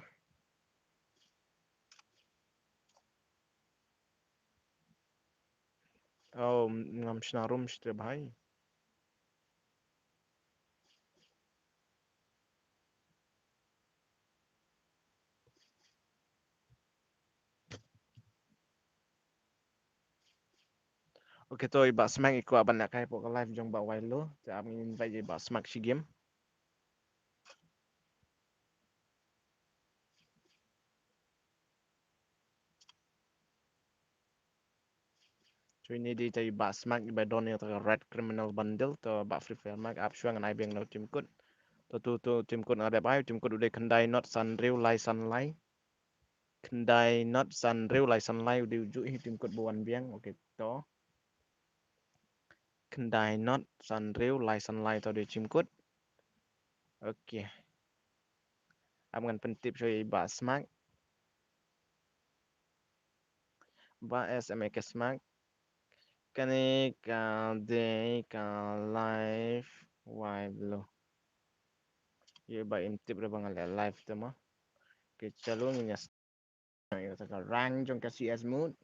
Oh, ngam shna room shte bhai. Okay, to i Bah Smack i kwah ban leh kai hapoh ka live jong Bah Wailo. Te ap ngin invite i Bah Smack shi game. To ine dei ita i Bah Smack iba don ïa ka red criminal bundle, to Bah Free Fire Max ap shuwa ngan ai biang na u team code. To tu tu team code nga dep ai, team code u dei khyndai not san hynriew lai san lai. Khyndai not san hynriew lai san lai u dei u juh hi team code ba wan biang. Okay to. Khyndai not san hynriew lai san lai to dei team code. Okay. Ap ngan pyntip shuwa i Bah Smack. Bah S M A K Smack. Kane ka dei ka live Wailo. Ïa ba im tip re ba nga leh live te mo. Okay, chalu ngin ïa ïa ka rank jong ka C S mode.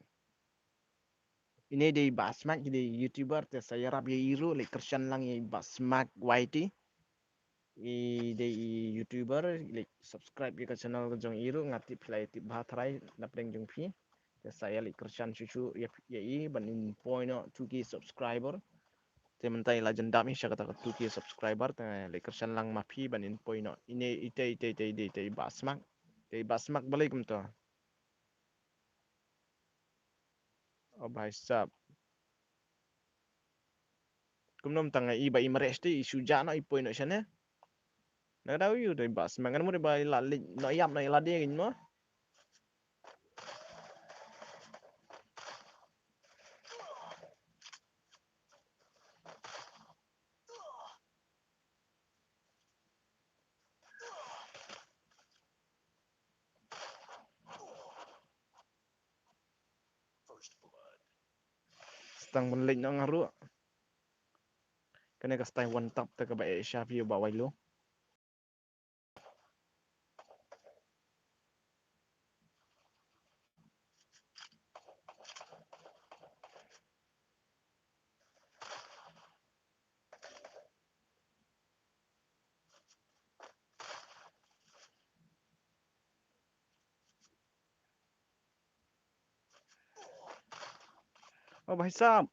Ine dei Bah Smack, i dei YouTuber, te sa ïarap ïa i ruh, leit kyrshan lang ïa i Bah Smack Y T. I dei i YouTuber, leit subscribe ïa ka channel ka jong i ruh, nga tip phi la ïa tip bha tharai na pdeng jong phi. Te sa ïa leit kyrshan shuh shuh ïa, ïa i ban in poi noh two K subscriber. Te mynta i la jan dap hi sha kata ka two K subscriber, te leit kyrshan lang ma phi ban in poi noh. Ine ite ite ite ite ite i Bah Smack. Te i Bah Smack balei kumta. O bhai sahab. Kumno mynta nga i ba i mareh shatei i shu jah noh i poi noh shane. Na ka daw ïa u dei Bah Smack ngan mut ba i la leit noh ïap noh i la dei mo. Stang ban leit noh nga ruh. Kane ka style one tap te kaba eh sha phi u Bah Wailo. Oh, bhai sahab.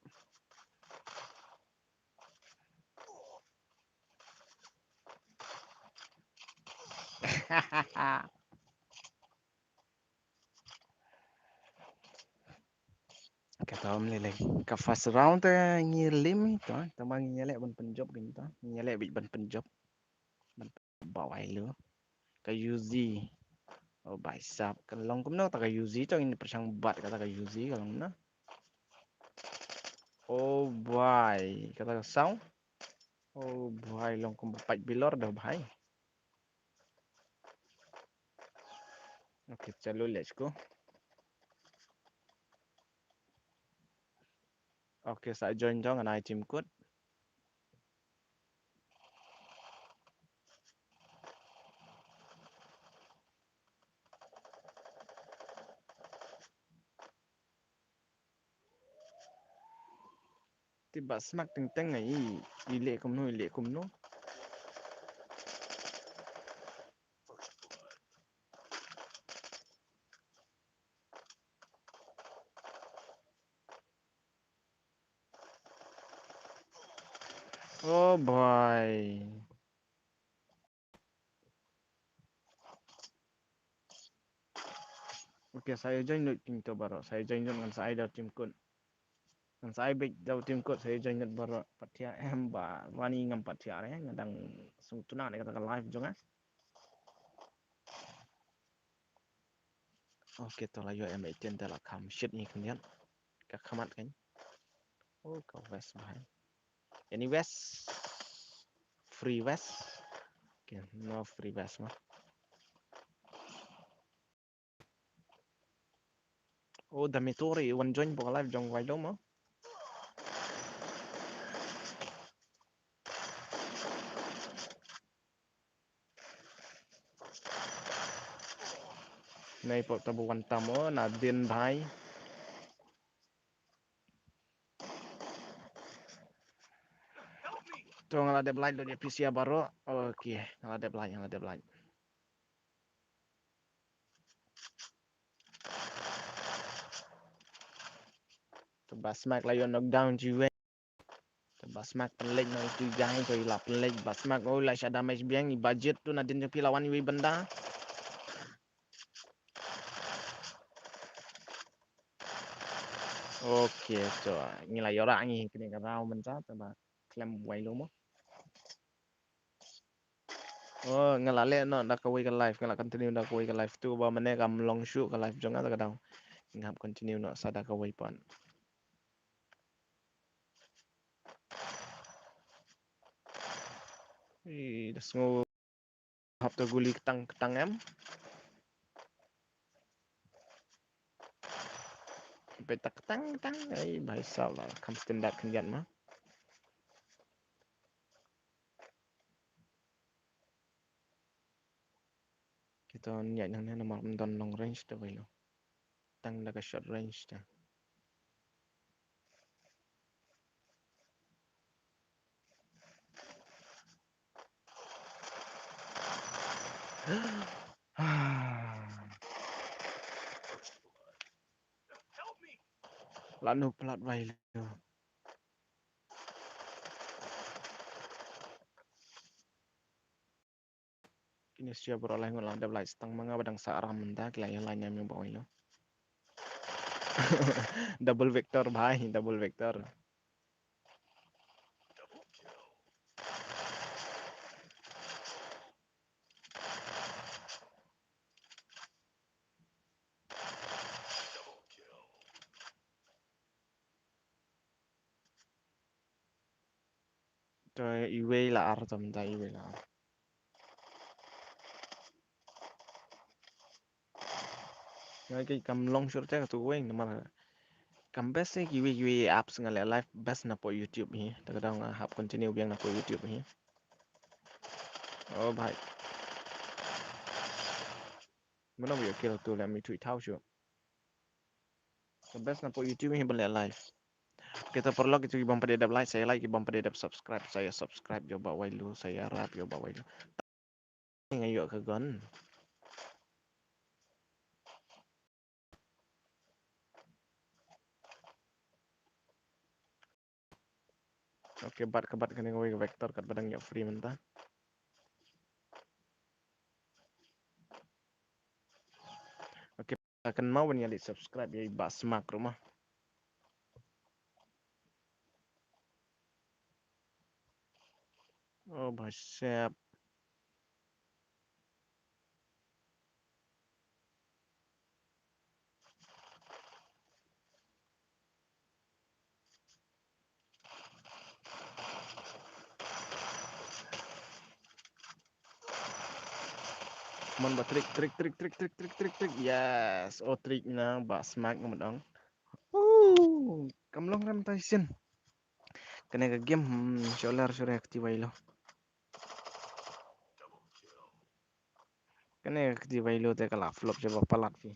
Kata ym lei lei. Ka first round te ngi lim to, tangba ngi ïaleh ban pynjop kane to. Ngi ïaleh beit ban pynjop. Ban pynjop ba wai lu. Ka Yuzi. Oh, bhai sahab. Ka long kumno kata ka Yuzi to, ngin pyrshang bat kata ka Yuzi ka long na. Oh, bhai. Kata ka sound. Oh, bhai, long kum ba pait bilor da, bhai. Okay, chalo, let's go. Okay, sa join jong ngan ai team code. Te ba smak teng teng ai, i leh kumno, i leh kumno. Oh, bhai. Okay, sa ïa join lut team to baroh. Sa ïa join lut, ngan sa ai da team code. Ngan sa ai beit da team code, sa ïa join lut baroh. Pat thiah em ba, mane ngam pat thiah re, nga dang sngewtynnat ïa kata ka live jong nga. Okay, to la ïoh M eighteen te la kham shit ngi khyndiat. Ka khmat kan. Oh, ka vest bhai. Any vest? Free vest? Okay, no free vest ma. Oh, da Mitori wan join bok live jong wai dong ma. Nei pok tabu wan tam o na din bhai. To nga la dep like lut ïa phi sha baroh. Okay, nga la dep like, nga la dep like. To ba smak la ïoh knockdown jiwe. To ba smak pynleit na itu jai to i la pynleit ba smak, oh, la sha damage biang i budget to na din jong phi la wan iwei bynda. Okay, to ngi la ïoh rah ngi kane ka round mynta to ba khlem wai lo mo. Oh, nga la leh noh da kawei ka live, nga la continue da kawei ka live tu ba mane kam long shuh ka live jong nga ta ka daw. Nga hap continue noh sa da kawei pat. Ih, da sngew hap ta guli ktang ktang em. Peit ta ktang ktang, ai bhai sahab la kham stand up khyndiat ma. Kita ïaid nangne namar ym don long range te wei lo. Tang da ka short range te. Lano plat wai lo. Kine sia baroh lai ngut la dep lai stang ma nga ba dang sa ram mynta ki la ïa lai ñiam ñiam ba oi lo. Double vector bhai, double vector. To iwei la ar to mynta iwei la ar. Nga ki kam long shuh te ka tu weng namar kam best ki wei ki wei apps nga leh live best na po YouTube hi. Ta ka daw nga hap continue biang na po YouTube hi. Oh bhai. Mano ïa kill tu leh mi thui thaw shuh. The best na po YouTube hi ban leh live. Kita paralok itu ki bym pat dep like, sa ïa like, ki bym pat dep subscribe, sa ïa subscribe jong ba wai lu, sa ïa rap jong ba wai lu. Nga ïoh ka gun. Okay, bat ka bat kane kawei ka vector kat ba dang ïa free mynta. Okay, kynmaw ban ïa leh subscribe ïa i Bah Smak ruh ma. Oh, Bah Sep. Mon ba trick, trick, trick. Yes. Oh, trick na Bah Smak ngam dong. Uh, kam long rem tai sin. Kane ka game, hmm, sholar shore akti wailo. Kane ka kti wailo te ka la flop jaba palat phi.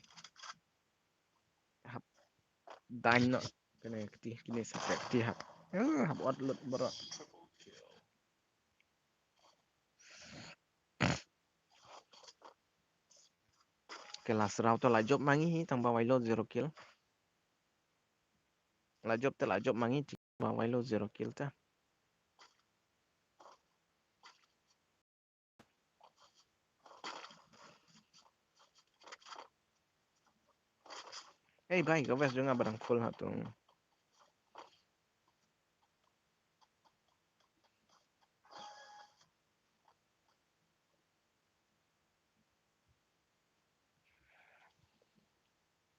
Hap dain no. Kane ka kti, kine sa ka kti hap. Eh, hap ot lut bro. Ke la sraw to la jop mangi hi tang ba wailo zero kill. La jop te la jop mangi ti ba wailo zero kill ta. Hey, bai, ka west jong nga ba dang full ha tung.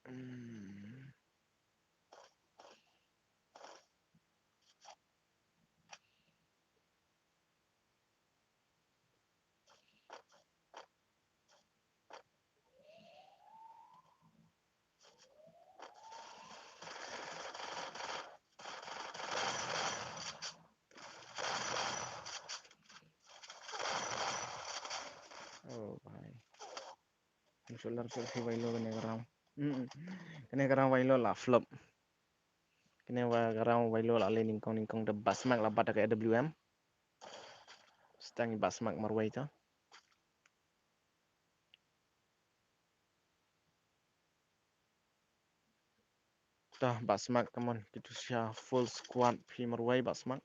Hmm. Oh, bhai. Solar selfie wailo kane ka round. Mm, mm. Kane ka round wailo la flop. Kane wa ka round wailo la leh nyngkong nyngkong da Bah Smak la bat ka A W M. Stang Bah Smak marwei to. To Bah Smak, come on. Kitu sha full squad phi marwei Bah Smak.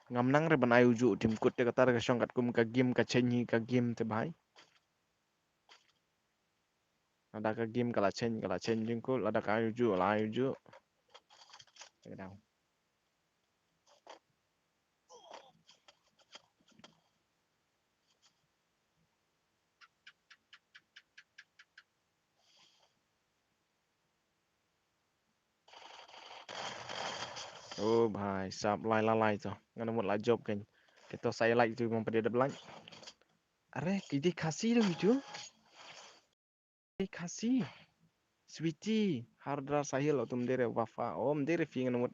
Ngam nang re ban ai uju u team kut te kata re ka shong katkum ka game ka change hi ka game te bhai. Lada ka game ka la change, ka la change jingkut, lada ka ai uju, la ai uju. Te ka dang. Oh bhai, sap lai la lai to. Ngan mut la jop kan. Kito sai lai tu memang pada dep lai. Are, kidi Khasi tu itu. Khasi. Sweetie, Hardra Sahil, o tum dere Wafa. O, mdere fi ngan mut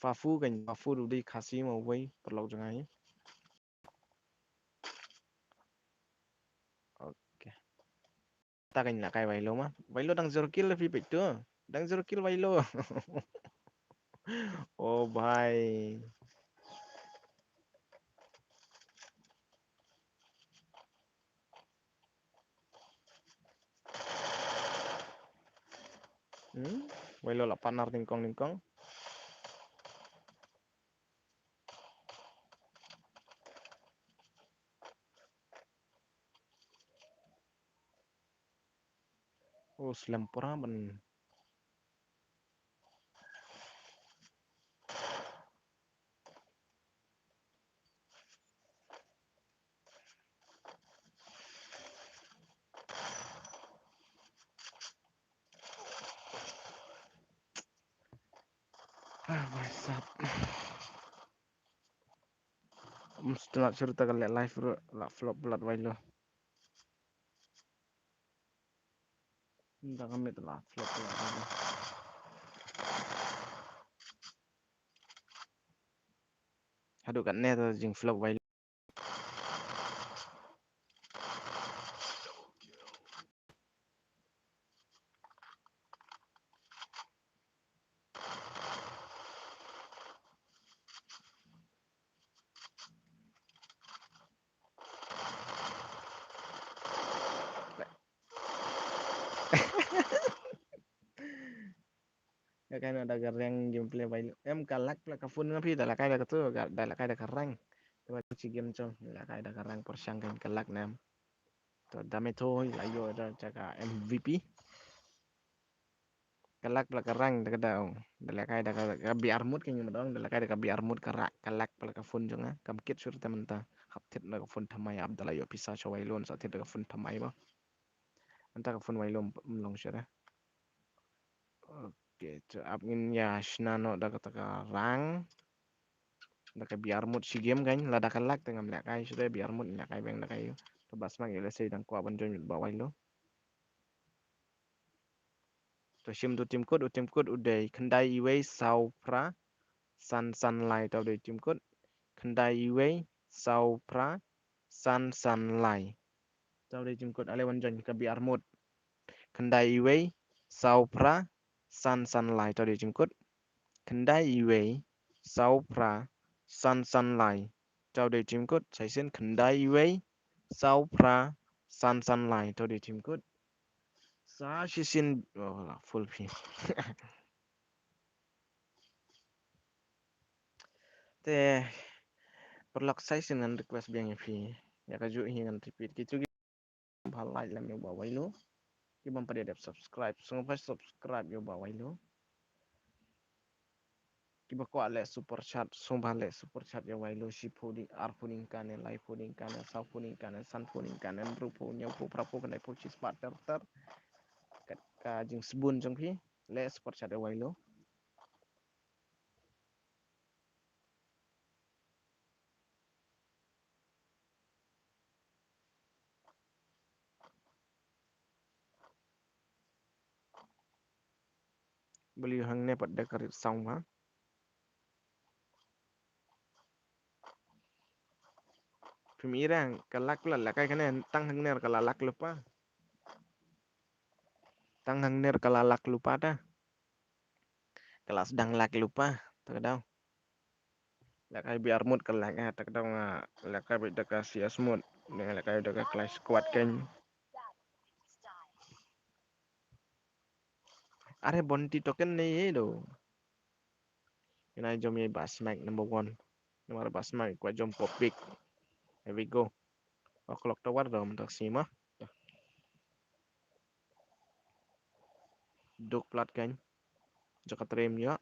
Fafu kan, Fafu du dei Khasi ma wei, paralok jong ngi. Okay. Ta kan la kai wailo ma. Wailo dang zero kill fi pek tu. Dang zero kill wailo. Oh bhai. Hmm? Wailo la partner nyngkong nyngkong. Oh, slem pura ban. Ah, bhai sahab. Mesti nak cerita kali live bro, la flop blood wailo. Nda kami tu la flop blood wailo. Haduh kat ne tu jing flop wailo. Ka na da ka rank gameplay bai. Em ka lag pla ka phone nga phi da la kai da ka tu, ka da la kai da ka rank. Te ba chi game chong, la kai da ka rank por shang kan ka lag nam. To da me tho la yo da cha ka M V P. Ka lag pla ka rank da ka da ong. Da la kai da ka, ka B R mode ka ngi ma dong, da la kai da ka B R mode ka rak, ka lag pla ka phone jong nga. Kam kit sur te mynta. Hap thit da ka phone thamai ap da la yo pisa cha wai lon sa thit da ka phone thamai ba. Anta ka phone wai lon long shere. Okay, to ap ngin ïa shna noh da kata ka rank. Da ka B R mode shi game kan, la da ka lag te ngam leh kai shuh da B R mode leh kai beng da ka yu. To ba smak yu leh sei dang kwah ban join ba wai lo. To shim tu team code, u team code u dei khyndai iwei saw phra san san lai, to dei team code. Khyndai iwei saw phra san san lai. To dei team code ale wan join ka B R mode. Khyndai iwei saw phra san san lai, to dei team code. Khyndai iwei saw phra san san lai, to dei team code. Sa shisien khyndai iwei saw phra san san lai, to dei team code. Sa shisien, oh la full phi. Te paralok, sa shisien ngan request biang ïa phi. Ïa ka juh hi ngan repeat ki tu ki ba like lem ïa ba wai lo. Ki bym pat dep subscribe, sngewbha subscribe ïa ba wai lo. Ki ba kwah leh super chat, sngewbha leh super chat ïa wai lo, shiphew ding, arphew ding kane, laiphew ding kane, sawphew ding kane, sanphew ding kane, hynriewphew, hynñiewphew, phraphew, khyndaiphew, shispah, ter ter. Kat ka jingsbun jong phi, leh super chat ïa wai lo. Beli hangne pat da ka rit song ha. Phim i rang ka lak la la kai kane tang hangne ka la lak lupa. Tang hangne ka la lak lupa ta. Ka la sdang lak lupa ta ka dau. La kai biar mut ka lak ha ta ka dau nga la kai bi da ka C S mut. Nga la kai da ka clash squad kan. Are bonti token nei do. Ina jom ye ba smack number one. Number ba smack kwa jom popik. Here we go. O'clock tower do mtak sima. Duk plat kan. Jaka trem ya.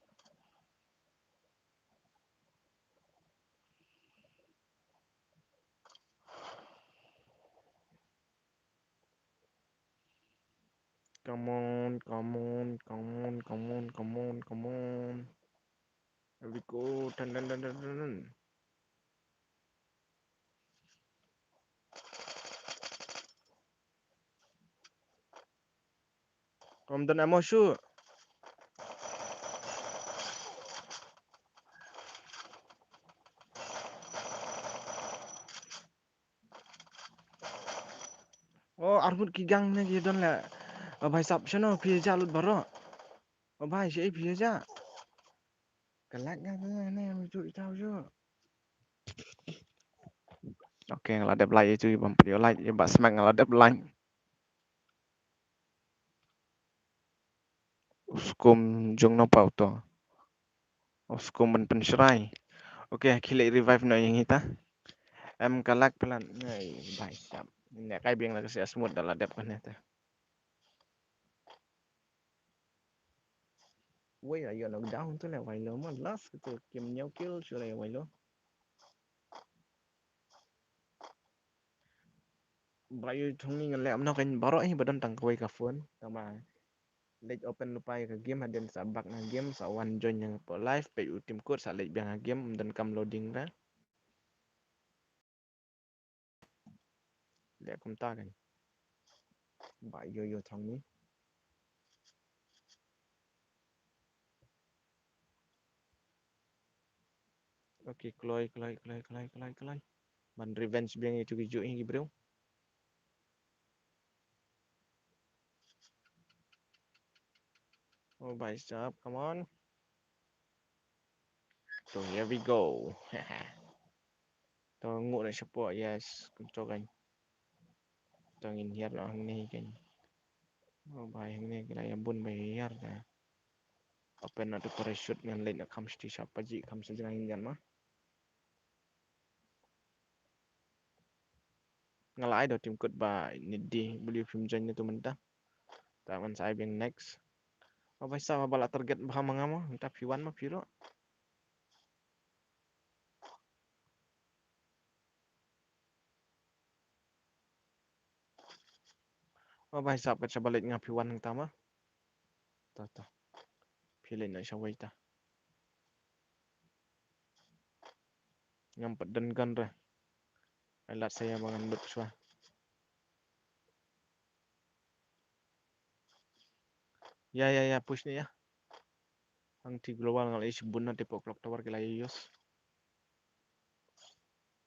Come on, come on, come on, come on, come on, come on. Here we go. Dun, dun, dun, dun, dun, dun. Kom don amo shu. O, armut ki gang ne ki don le. O bhai sab shano phi ja lut baro. O bhai shi phi ja. Ka like nga ne ne ju itau ju. Okay, nga la dep like ju bam pio like ba smack nga la dep like. Skum jong no pau to. Skum man pen shrai. Okay, khile revive no yang hita. Em kalak pelan. Ngai bai sap. Ne kai biang la kasi asmut dala dep kan hita. Wei ayo knockdown tu le wai lo mo last tu kim nyau kill shurai wai lo. Ba yu thong ni ngan leh amno kan baroh hi ba don tang kawei ka phone. Tama leh open lupa ïa ka game hadien sa bak na game sa wan join ïa nga po live pe u team code sa leh biang ha game ym don kam loading ra. Leh kumta kan. Ba yu yu thong ni. Okay, kloi, kloi, kloi, kloi, kloi, kloi. Ban revenge biang ïa tu ki ju ïa ki briew. Oh, bhai sahab, come on. So here we go. To ngu na shapo, yes, kum to kan. To ngin hiar lo hangne kan. Oh, bhai hangne kila ya bun bhai hiar ta. Open na tu parachute ngan leit na kham shiti shap paji kham sa jngai ngan ma. Nga la ai da u team code ba nit di beli phim join na tu mynta. Ta ngan sa ai biang next. Ba bai sa ba la target ba ma nga ma mynta phi wan ma phi ro. Oh, ba hisap ka chaba leit nga phi wan hangta ma. Ta ta. Phi leit na shawei ta. Ngam pat don gun re. Ai lat saya ba ngan lut shuwa. Ya ya ya push ni ya. Hang ti global ngal ish bun na tipo clock tower ki la use.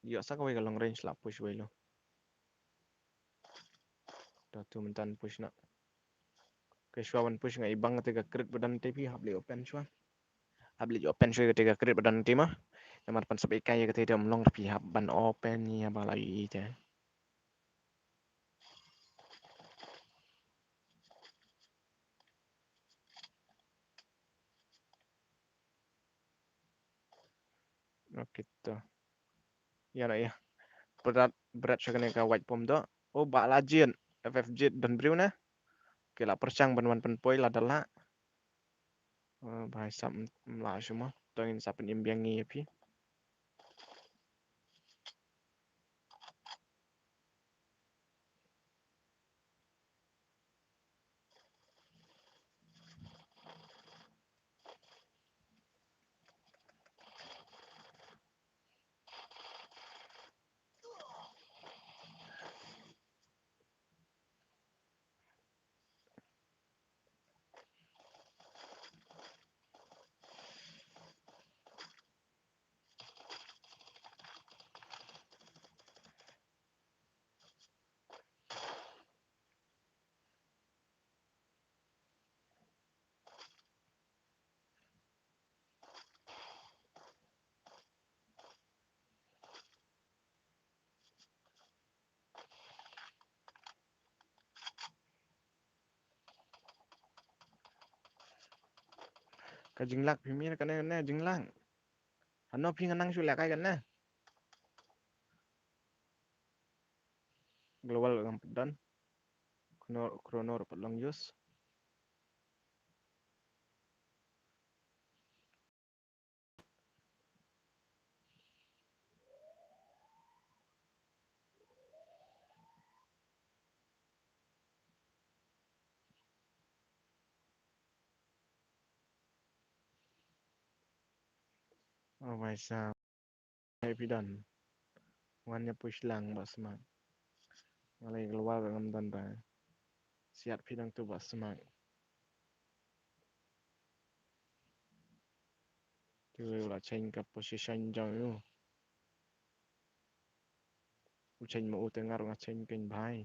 Yo sa kawei ka long range la push wei lo. Da tu myntan push na. Ke shuwa ban push nga ibang te ka crit ba don te phi hap le open shuwa. Hap le open shuwa te ka crit ba don te ma. Namar pan sab ikai ka te dam long phi hap ban open ni ya ba la i te. Okay to. Ya na ya. Berat berat sha kane ka white pom do. Oh ba la jin. F F J don briew na. Ke la perchang ban wan pen poi la dala. Oh ba sap mla shuma. Tongin sap pen imbiang ngi ya phi. Ka jinglak phi mir kane kane jinglak. Hano phi ngan nang shu lak ai kane. Global ngam pat don. Chrono, chrono pat long use. Oh my God. Hai phi don. Wan ïa push lang ba smat. Nga lei global ngam don ba. Siat phi dang tu ba smat. Tu la change ka position jong u. U change ma u te nga ruh nga change kein bhai.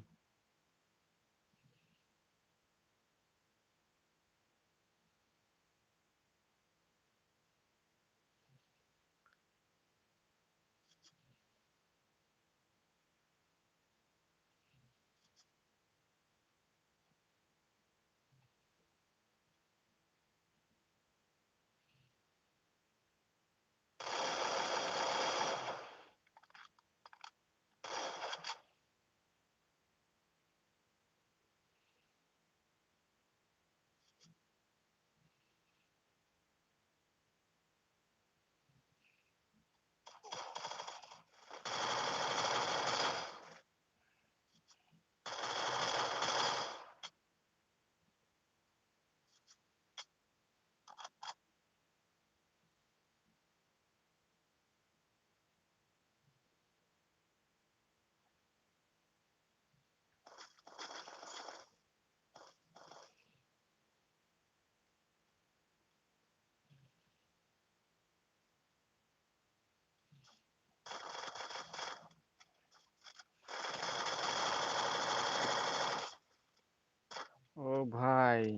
Oh bhai.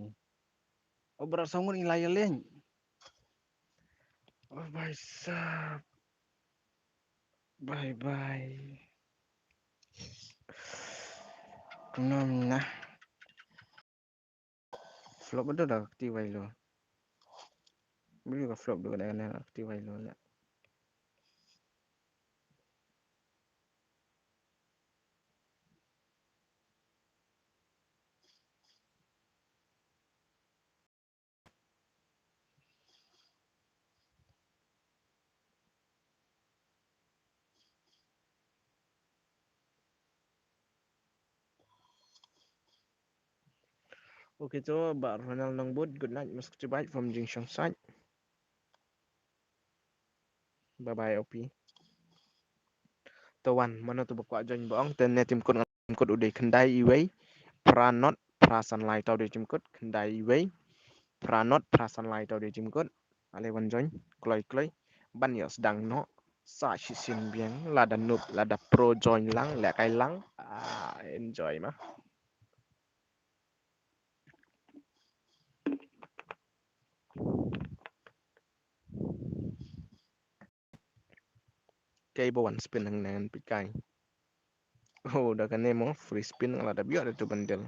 Oh bra songun ilai ling. Oh bhai sahab. Bye bye. Kumno mina. Flop betul dah kti wai lo. Bri ka flop du ka dei ka ne ka ti wai lo la. Okay, to, Bah Ronald Nongbut, good night, mas kutibait from Jingshongsai. Bye bye, O P. To wan, mano to ba kwah join ba ong, te ne tim kut ngan tim kut u dei khyndai iwei, phra not, phra san lai to u dei tim kut, khyndai iwei, phra not, phra san lai to u dei tim kut. Ale wan join, kloi kloi, ban ïoh sdang noh, sa shisien biang, lada noob, lada pro join lang, leh kai lang, ah, enjoy ma. Kai ba wan spin hangne ngan peit kai. Oh, da kane mo free spin nga la dep ïoh da tu bundle.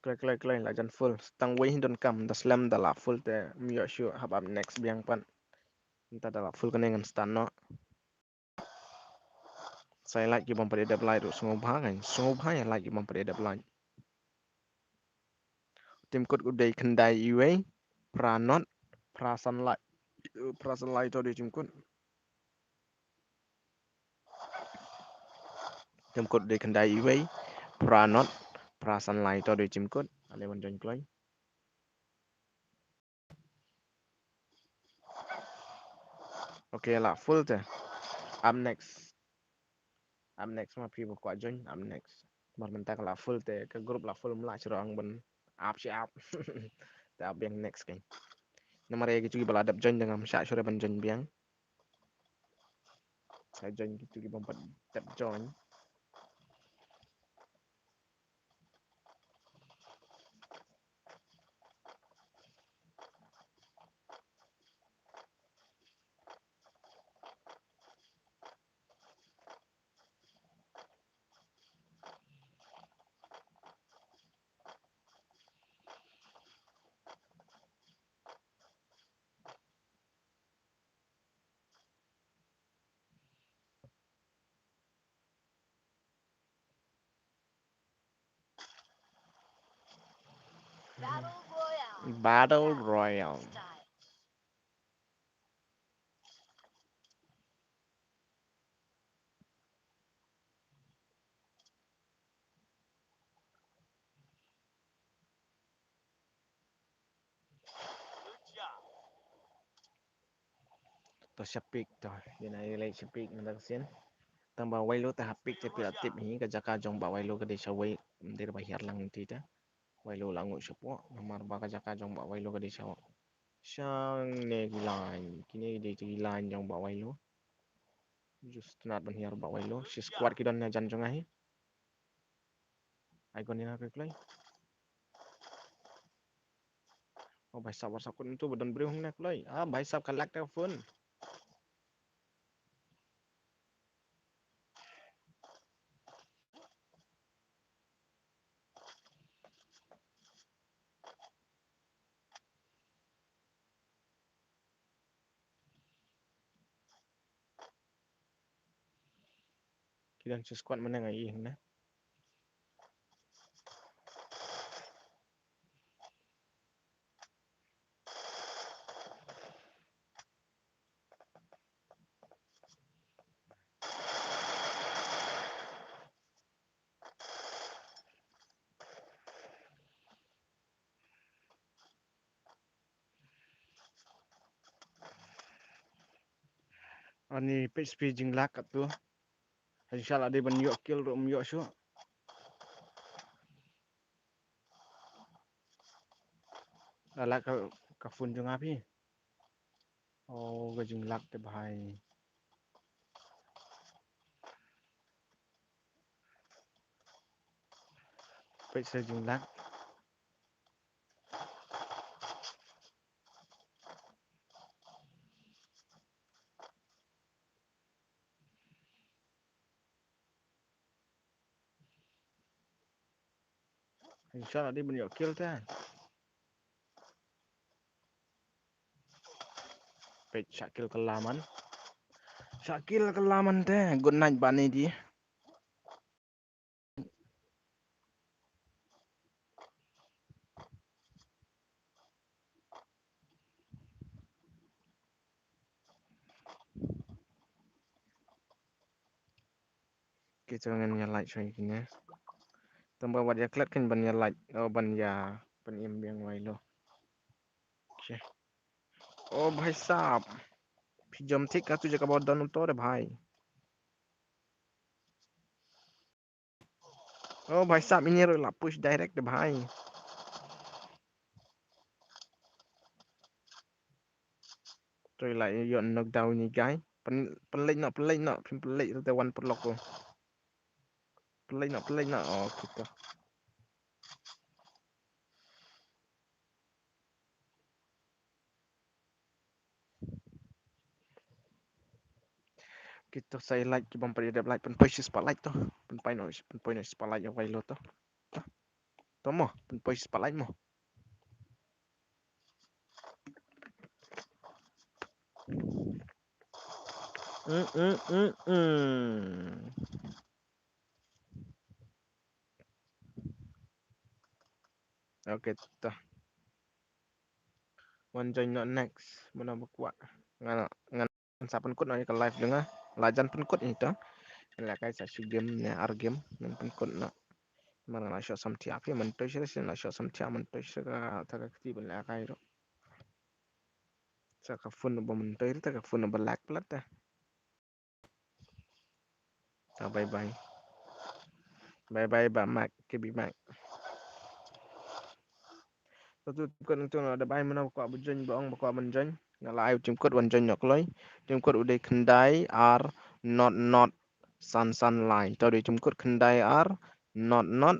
Kloi kloi kloi la jan full. Tang wei hi donkam, da slem da la full te ym ïoh shuh, hap ap next biang pat. Mynta da la full kane ngan start noh. Sa ïa like ki bym pat ïa dep like ruh sngewbha kan. Sngewbha ïa like ki bym pat ïa dep like. Tim kut u dei khyndai iwei, phra not, phra san lai, phra san lai to u dei tim kut. Tim kut u dei khyndai iwei, phra not, phra san lai to u dei tim kut. Ale wan join kloi. Okay, la full te. Ap next. Ap next ma phi ba kwah join, ap next. Mar mynta ka la full te, ka group la full, ym lah shuh ruh ban ap shi ap. Te ap biang next kan. Namar ïa kitu kiba la dep join da ngam shah shuh ruh ban join biang. Sa join kitu ki bym pat dep join. Battle Royale. To sha pick to, ïa na ïa leit sha pick mynta ka sien. Tang ba Wailo te ha pick te phi la tip hi, ka jaka jong Bah Wailo ka dei sha wei, ym dei ba hiar lang ti te. Wailo la nguh shapoh, namar ba ka jaka jong Bah Wailo ka dei sha, shangne ki line, kine ki dei ki line jong Bah Wailo. Just tnat ban hiar Bah Wailo, shi squad ki don na jan jong nga hi. Ai kon ïa na ka kloi. Oh, bhai sahab, WhatsApp kut ntu ba don briew hangne kloi. Ah, bhai sahab ka lag te ka phone. Ki don shi squad mynne nga ïohi hangne. Ani peit spi jinglag katto. Inshallah dei ban ïoh kill ruh ym ïoh shuh. La lag ka, ka phone jong nga phi. Oh, ka jinglag te bhai. Peit sa jinglag. Inshallah dei ban ïoh kill te. Peit shah kill ka la man. Shah kill ka la man te. Good night bani di. Ki to ngan ïa like shoi kine. Tang ba wat ïa klet kin ban ïa like. Oh, ban ïa ban im biang wai lo. Okay. Oh bhai sahab. Phi jom thik ka tu jaka ba don to re bhai. Oh bhai sahab, ini ruh la push direct de bhai. Toi la ïoh knockdown ni guy. Pen pen late no, pen late no, phin pen late te wan perlok ko. Pen late no, pen late no. Oh kita. Kita sa like ki bam pari dep like pen poi shi spotlight to. Pen poi no, pen poi no spotlight ya wai lo to. To mo, pen poi shi spotlight mo. Mm, mm, mm, mm. Okay, to. Wan join no next. Mano ba kwah. Ngan ngan sa pynkut no ïa ka live jong nga. La jan pynkut ïa to. Ngan lehkai sa shu game ne ar game ngan pynkut no. Mar nga la shoh samthiah phi, myntoi shisha la shoh samthiah, myntoi shisha ka ta ka kti ban lehkai ruh. Sa ka phone ba myntoi ruh, ta ka phone ba lag plat ta. Ta bye bye. Bye bye ba Mac, ke bi Mac. Ta tu jingkut nangtu no, da bye mano ba kwah ba join, ba ong ba kwah ban join. Nga la ai u jingkut wan join noh kloi. Jingkut u dei khyndai ar not not san san lai. Ta u dei jingkut khyndai ar not not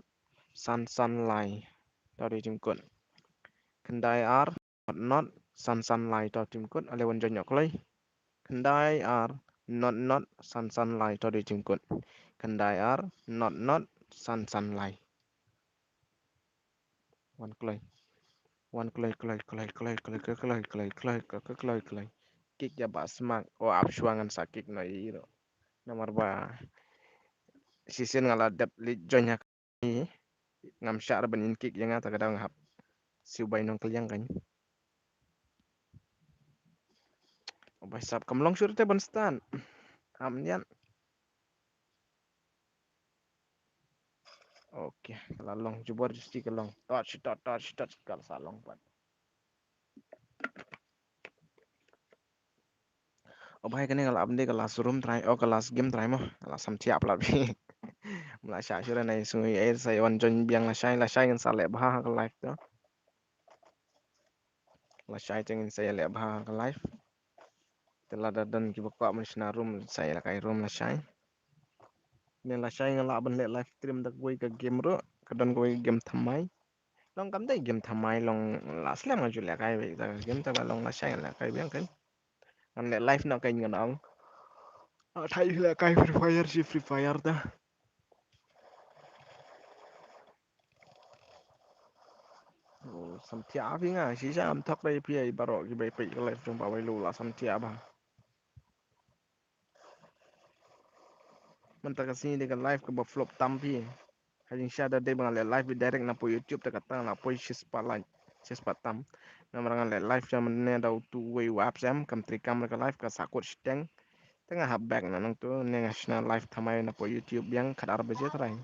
san san lai. Ta u dei jingkut khyndai ar not not san san lai. Ta u dei jingkut, ale wan join noh kloi. Khyndai ar not not san san lai, ta u dei jingkut. Khyndai ar not not san san lai. Wan kloi. Wan kloi kloi kloi kloi kloi kloi kloi kloi kloi kloi kloi kloi. Kick ïa ba smak. O ap shuwa ngan sa kick no ïa iro. Namar ba shisien nga la dep leit join ha Ngam shah ban in kick ïa nga, ta ka daw nga hap siew bai nongkylliang kan. O bai sap, kam long shuh te ban start. Am nian. Okay, la long jubor justi ka long. Touch, touch, touch, touch, ka la sa long pat. O bhai, kane nga la ap de ka last room trai, o ka last game trai mo. La samthiah pla bi. Mla shah shuh re, nai sngui ai sa wan join biang lashai, lashai ngin sa leh bha ka live to. Lashai te ngin sa leh bha ka live. Te lada don kiba kwah ban shna room, sa ïa la kai room lashai. Ne lashai nga lah ban leh live stream da kawei ka game ruh, ka don kawei ka game thymmai. Long kam dei game thymmai, long la slem nga ju leh kai beit da ka game, te ba long lashai nga leh kai biang kan. Ngan leh live noh kan ngan ong. Ah, thai leh kai Free Fire, shi Free Fire ta. Oh, samthiah phi nga, shisha ngam thok dei phi ai baroh kiba peit ka live jong Bah Wailu, la samthiah bha. Mynta ka sngi dei ka live kaba flop tam phi. Ha jingshisha da dei ba nga leh live direct na poi YouTube, te kata nga la poi shispah like, shispah tam. Namar nga leh live sha mynne da utu uwei u apps em, kam trei kam re ka live, ka sahkut shiteng. Te nga hap back na nangtu, ne nga shna live thymmai na poi YouTube biang khatar baje trai.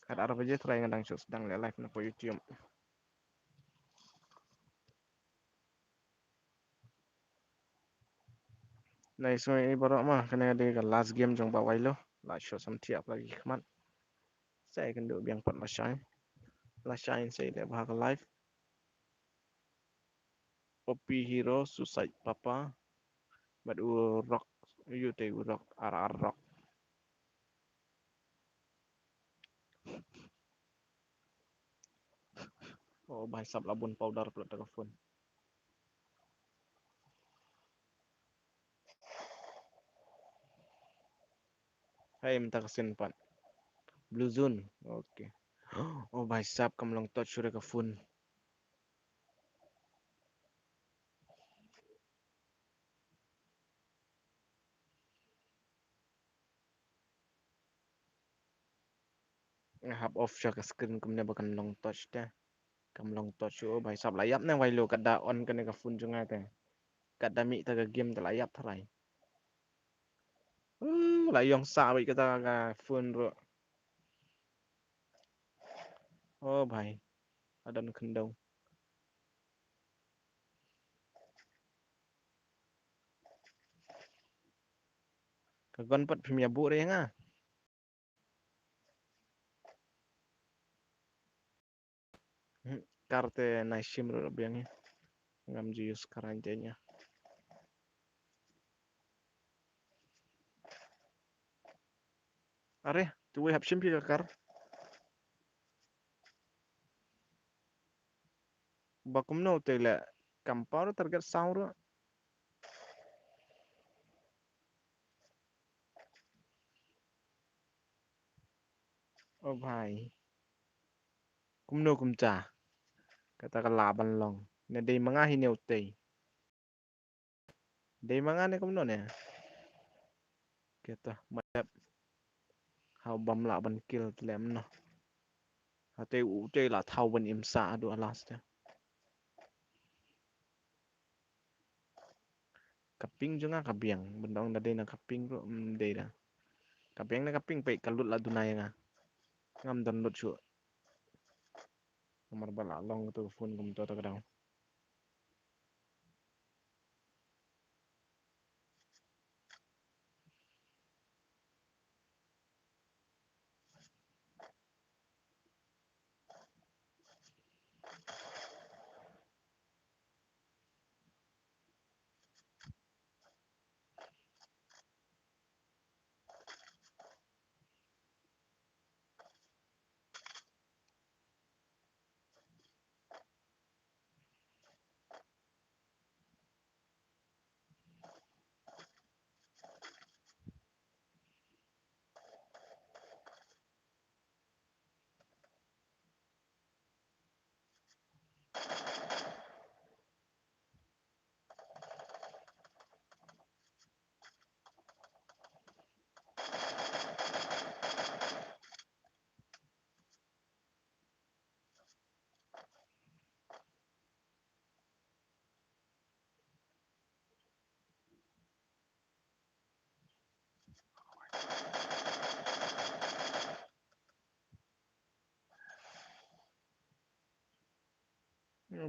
Khatar baje trai nga dang shu sdang leh live na poi YouTube. Nai sngui i baroh ma, kane dei ka last game jong Bah Wailu. La shu samthiah pla ki khmat. Sa ïakynduh biang pat lashai. Lashai sa ïa leh bha ka live. Poppy Hero, Suicide Papa. Bad u Rock, u te u Rock, R R Rock. Oh, bha sap la bun powder pla ta ka phone. Hai, mynta ka sien pat. Blue Zone. Okay. Bhai sab, kam long touch shuh re ka phone. Nga hap off sha ka screen kumne ba kan long touch te. Kam long touch shuh, bhai sab, la ïap ne Wailo, ka da on kane ka phone jong nga te. Ka da mih ta ka game te la ïap tharai. Hmm, la ïong sah beit kata ka phone ruh. Oh bhai. Adon khyndew. Ka gon pat phim ïa buh re nga. Hmm, kar te nai shim ruh biang ïa. Ngam ju use kar ain te ïa. Are, tu wei hap shim phi ka kar. Ba kumno te le kam paw target sound ruh. Oh bhai. Kumno kumta. Kata ka lah ban long. Na dei ma nga hi ne utei. Dei ma nga ne kumno ne. Kata ma dep. Hau bam lah ban kill tlem no. Hate utei la thaw ban im sa adu alas te. Ka ping jong nga ka biang, ban ong da dei na ka ping ruh, mm, dei da. Ka biang na ka ping peit ka lut la duna ïa nga. Ngam download shuh. Namar ba la long tu phone kumto ta ka dang.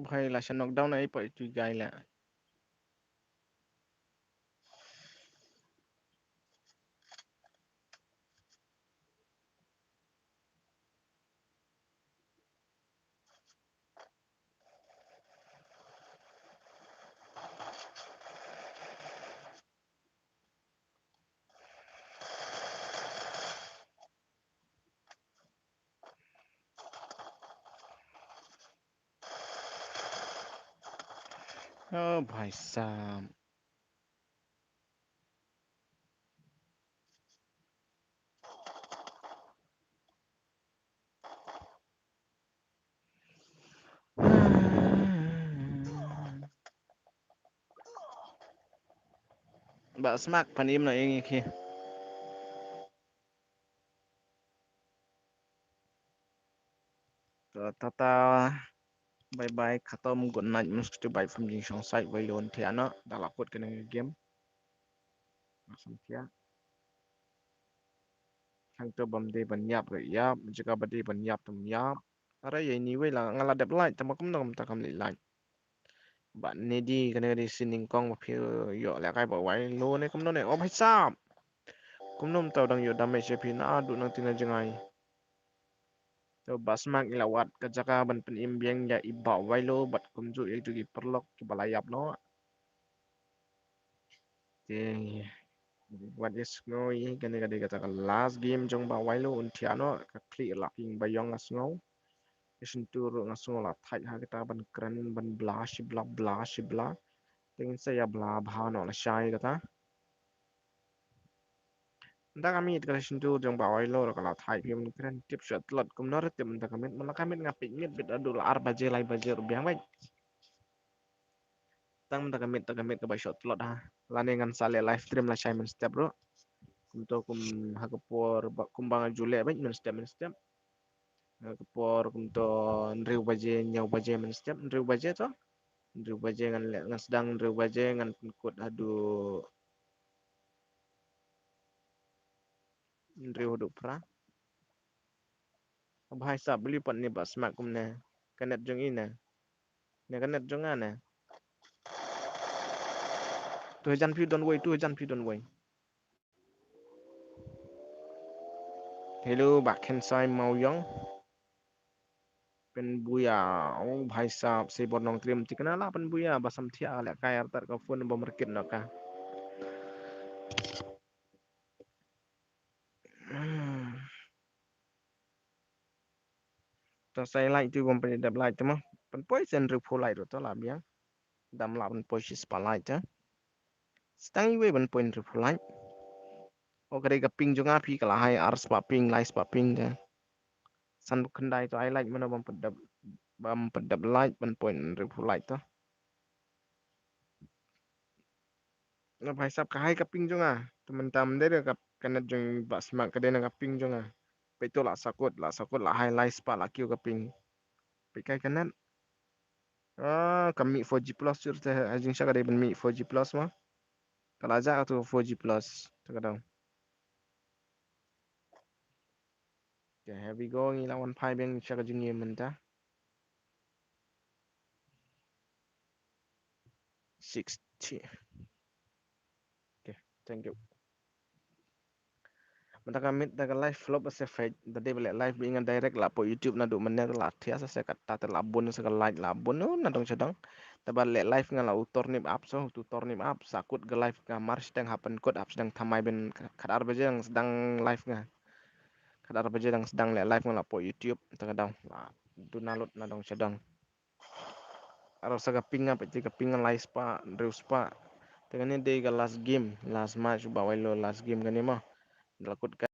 Bhai la sha knockdown ai pa itu guy la. Oh bhai sahab. Ba smak pan im na ing iki. Tata, bye bye, khatam, good night, mus ktu bai phim jing shong sai bai lon thia na, da la kut kene game. Masam thia. Hang to bam de ban yap re yap, jaka ba de ban yap tum yap. Ara ye ni wei la nga la dep like, tama kum na kum ta kam li like. Ba ne di kene di sining kong ba phi yo le kai ba wai lo ne kum no ne. Oh bhai sahab. Kum no ta dang yo damage phi na du nang tina jangai. To ba smak ila wat ka jaka ban pyn im biang ya i ba wai lo bat kum ju ya ju ki perlok ki ba la yap no. Te wat is ngoi kane ka dei kata ka last game jong ba wai lo un thia no ka kli la ping ba yong as ngau. Isin tu ru nga sngew la thait ha kita ban kren ban bla shi bla bla shi bla. Teng sa ya bla bha no la shai kata. Mynta ka miet ka la shim tur jong Bah Wailo ruh ka la thait phi ban kren tip sha tlot kumno ruh tip mynta ka miet, mynta ka miet nga peit miet bit haduh la ar baje lai baje ruh biang beit. Tang mynta ka miet, tang ka miet kaba shah tlot ha. Lane ngan sa leh live stream lashai mynstep ruh. Kumto kum ha ka por ba, kumba nga ju leh beit mynstep mynstep. Ha ka por kumto hynriew baje, hynñiew baje mynstep, hynriew baje to. Hynriew baje ngan leh, ngan sdang hynriew baje ngan pynkut haduh hynriew haduh phra. Bha ïa sap beli pat ne ba smak kumne. Ka net jong i ne. Ne ka net jong nga ne. Tu hajan phi don wei, tu hajan phi don wei. Hello, Bah Khensai Mawiong. Pynbuya, oh, bha ïa sap, Seibor Nongkrim, thikna la pynbuya, ba sam thiah leh kai artat ka phone ba market na ka. Hmm. To sai light tu bym pynpoi dep light tu mo. Pynpoi sen hynriewphew light ruh to la biang. Dam lah pynpoi shispah light tu. Sdang iwei pynpoi hynriewphew light. O ka dei ka ping jong nga phi ka la hai ar spah ping, lai spah ping te. Sanphew khyndai to ai light mano bym pynpoi dep, bym pynpoi dep light, pynpoi hynriewphew light to. Na bha ïa sap ka hai ka ping jong nga. Te mynta ym dei ka, ka net jong ba smak ka dei na ka ping jong nga. Peit to la sakut, la sakut la hai lai spah la kiew ka ping. Peit kai ka net. Ah, ka mih four G plus shuh te ha jingshisha ka dei ban mih four G plus ma. Ka la jah tu four G plus. Te ka dang. Okay, here we go. Ngi la wan phai biang sha ka jingim mynta. Sixty. Okay, thank you. Mynta ka miet da ka live flop sa fake, da dei ba leh live ba nga direct la poi YouTube naduh mynne la thiah sa sa katta te la bun sa ka light la bun na dong sha dong. Te ba leh live nga la u Tornip app so, u Tornip app sa kut ka live nga mar sdang ha pynkut app sdang thymmai ban khatar baje dang sdang live nga. Khatar baje dang sdang leh live nga la poi YouTube, te ka dang la duna lut na dong sha dong. Aro sa ka ping nga peit ka ping nga lai spah, hynriew spah. Te kane dei ka last game, last match ba wai lo last game kane mo. Da la kut ka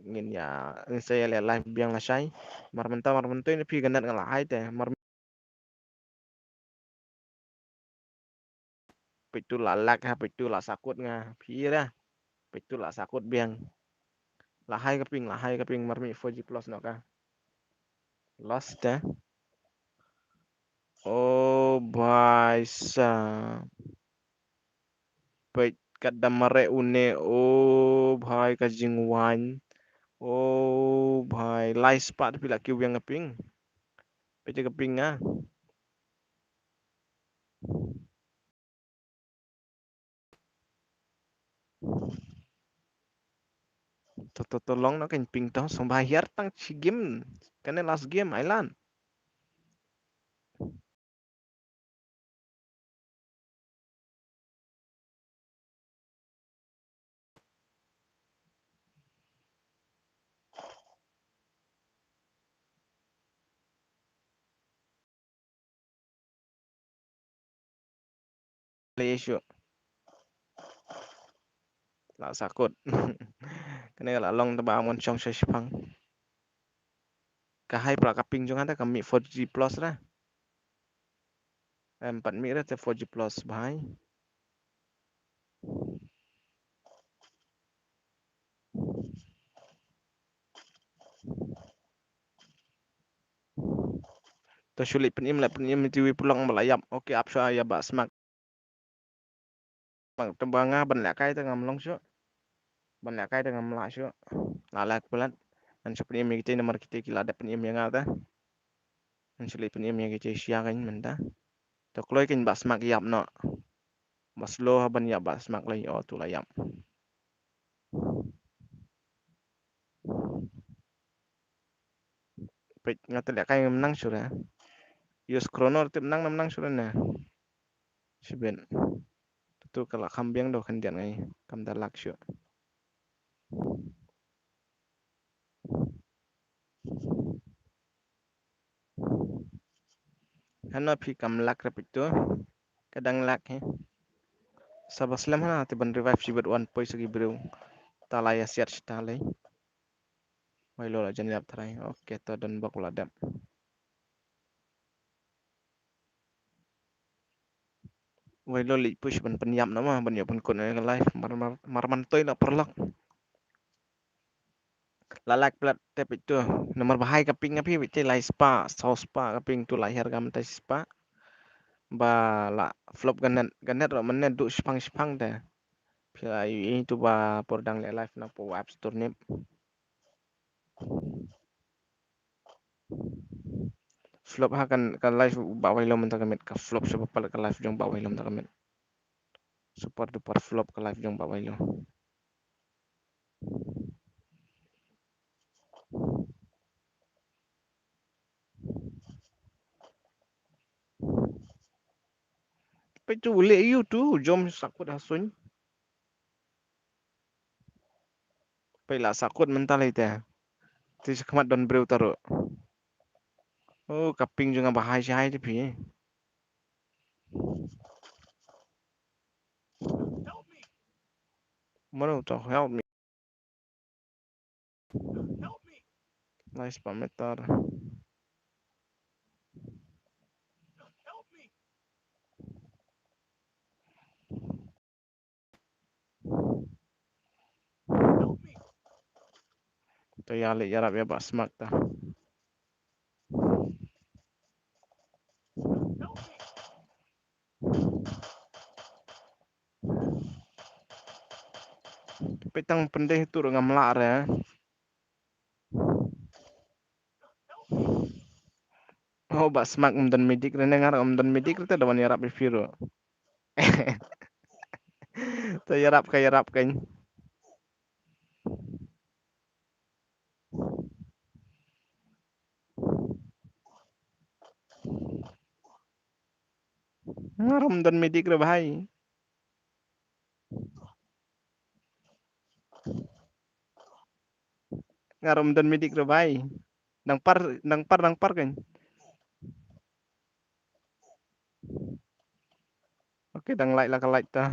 ngin ïa, ngin sa ïa leh live biang lashai. Mar mynta, mar mynta ïa phi ka net nga la hai te. Mar peit tu la lag ha, peit tu la sakut nga phi ra. Peit tu la sakut biang. La hai ka ping, la hai ka ping, mar mih four G plus noh ka. Lost eh. Oh bhai sa. Peit kat da mareh une, oh bhai ka jingwan. Oh bhai, lai spah phi la kiew biang ka ping. Peit ka ping nga. To, to, to long noh kan ping to, sngewbha hiar tang shi game. Kane last game, ai lan. Leh shuh. La sakut. Kane ka la long tang ba mon shong sha shipang. Ka hai pra ka ping jong nga da ka mih four G plus ra. Em pat mih ra te four G plus bhai. To shu leit pynim, leit pynim ïa kiwei pulong ba la ïap. Okay, ap shuwa ïa Bah Smak. Bang tang ba nga ban lehkai te ngam long shuh. Ban lehkai te ngam lah shuh. La leh palat. Ngan shu pynim ïa kitei namar kitei ki la dep pynim ïa nga te. Ngan shu leit pynim ïa kitei sha kein mynta. To kloi kein Bah Smak ïap noh. Ba slow ha ban ïap Bah Smak lei, o tu la ïap. Peit nga te lehkai ngam nang shuh re. Use chrono te nang, nam nang shuh re ne. Shibit. Tu ka la kham biang do khyndiat ngai. Kam da lak shuh. Hano phi kam lak re peit tu. Ka dang lak hi. Sa ba slem hana te ban revive shi bad wan poi sa ki briew. Ta la ïa siat shi ta lei. Wailo la jan ïap trai. Ok, ta don bok la dep. Wailo li push ban pynïap na ma ban ïoh pynkut na ka live. Mar mar mar man toi la paralok. La lak plat tep itu. Namar ba hai ka ping ka phi bit lai spah, saw spah ka ping tu lai her gam tai spah. Ba la flop ganet, ganet ro manet du shipang shipang te. Phi la ïohi tu ba por dang leh live na po app store nip. Flop ha kan ka live ba wailo mynta ka met ka flop sha ba pal ka live jong ba wailo mynta ka met. Super duper flop ka live jong ba wailo. Peit tu u leh ïu tu u jom sakut ha suiñ. Peit la sakut mynta lei te. Te sha khmat don briew ta ruh. Oh, ka ping jong nga ba hai shai te phi. Mano to help me. Nice pa meter. To ïa leh ïarap ïa ba smak ta. Peit tang pyndeh tu ruh ngam lah re. Oh, ba smak ym don medic re ne ngar ym don medic re te da wan ïarap ïa phi ruh. Te ïarap ka ïarap kan. Ngar ym don medic re bhai. Ngar ym don medic re bhai. Nang par, nang par, nang par kan. Ok, dang light la ka light ta.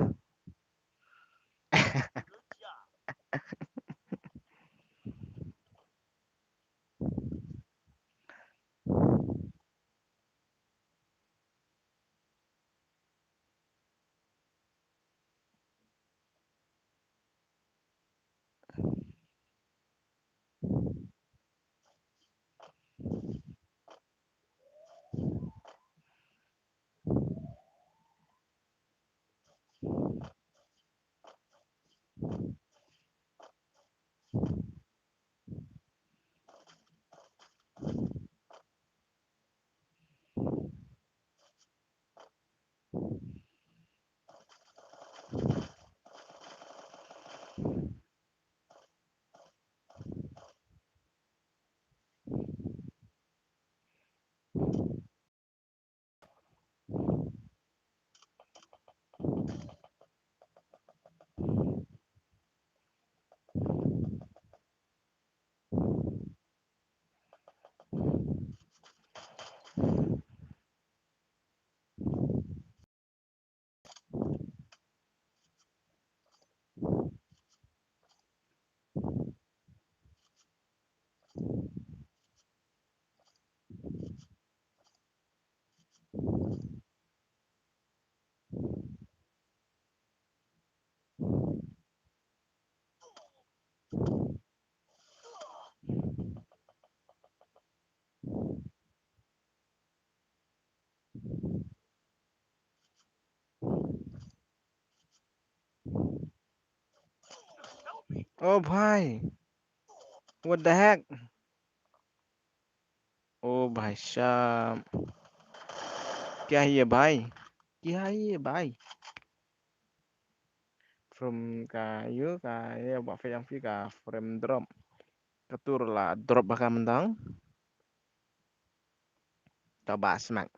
Oh bhai. What the heck? Oh bhai sahab. Kya hai ye bhai? Kya hai ye bhai? From ka yu ka ye ba fe yang fi ka frame drop. Ka tur la drop ba ka mendang. To ba smak.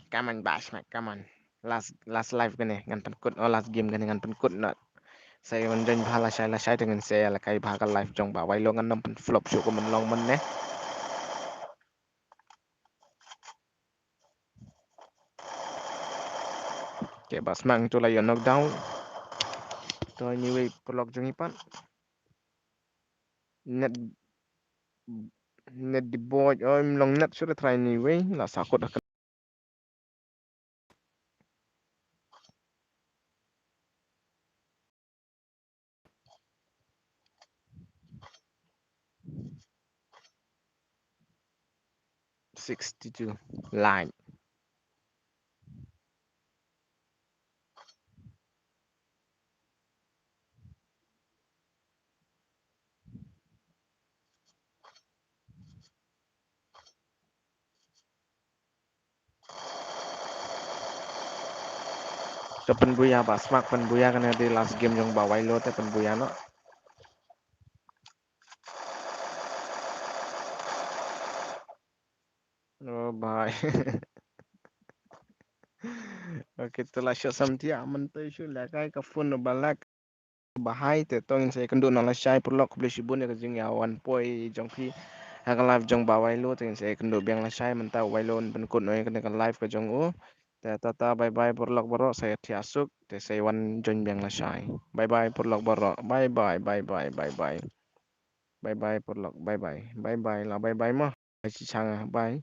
Come on ba smak, come on. Last last live kane ngan pynkut, oh last game kane ngan pynkut not. Sa ïa wan join bha lashai lashai te ngan sa ïa la kai bha ka live jong ba wailo ngan nang pynflop shuh kumne long man ne. Te ba smak tu la ïa knockdown. To anyway, paralok jong ngi pat. Net, net di boj, oh, im long net shuh da try anyway, la sahkut ha ka sixty-two line. To pynbuya ba smak pynbuya kane the last game jong ba Wailo te pynbuya no. Oh, bye. Okay, to la shu samtia mynta shu la kai ka phone ba lak. Bahai te to ngin sa ïakynduh na lashai paralok, khublei shibun ïa ka jingïawan poi jong phi ha ka live jong ba Wailo. Te ngin sa ïakynduh biang lashai mynta Wailo un pynkut noh ïa kane ka live ka jong u. Te tata, bye bye paralok baroh, sa ïathiah suk te sa ïawan join biang lashai. Bye bye paralok baroh. Bye bye, bye bye, bye bye. Bye bye paralok, bye bye. Bye bye la, bye bye mo. Bye shi chang, bye.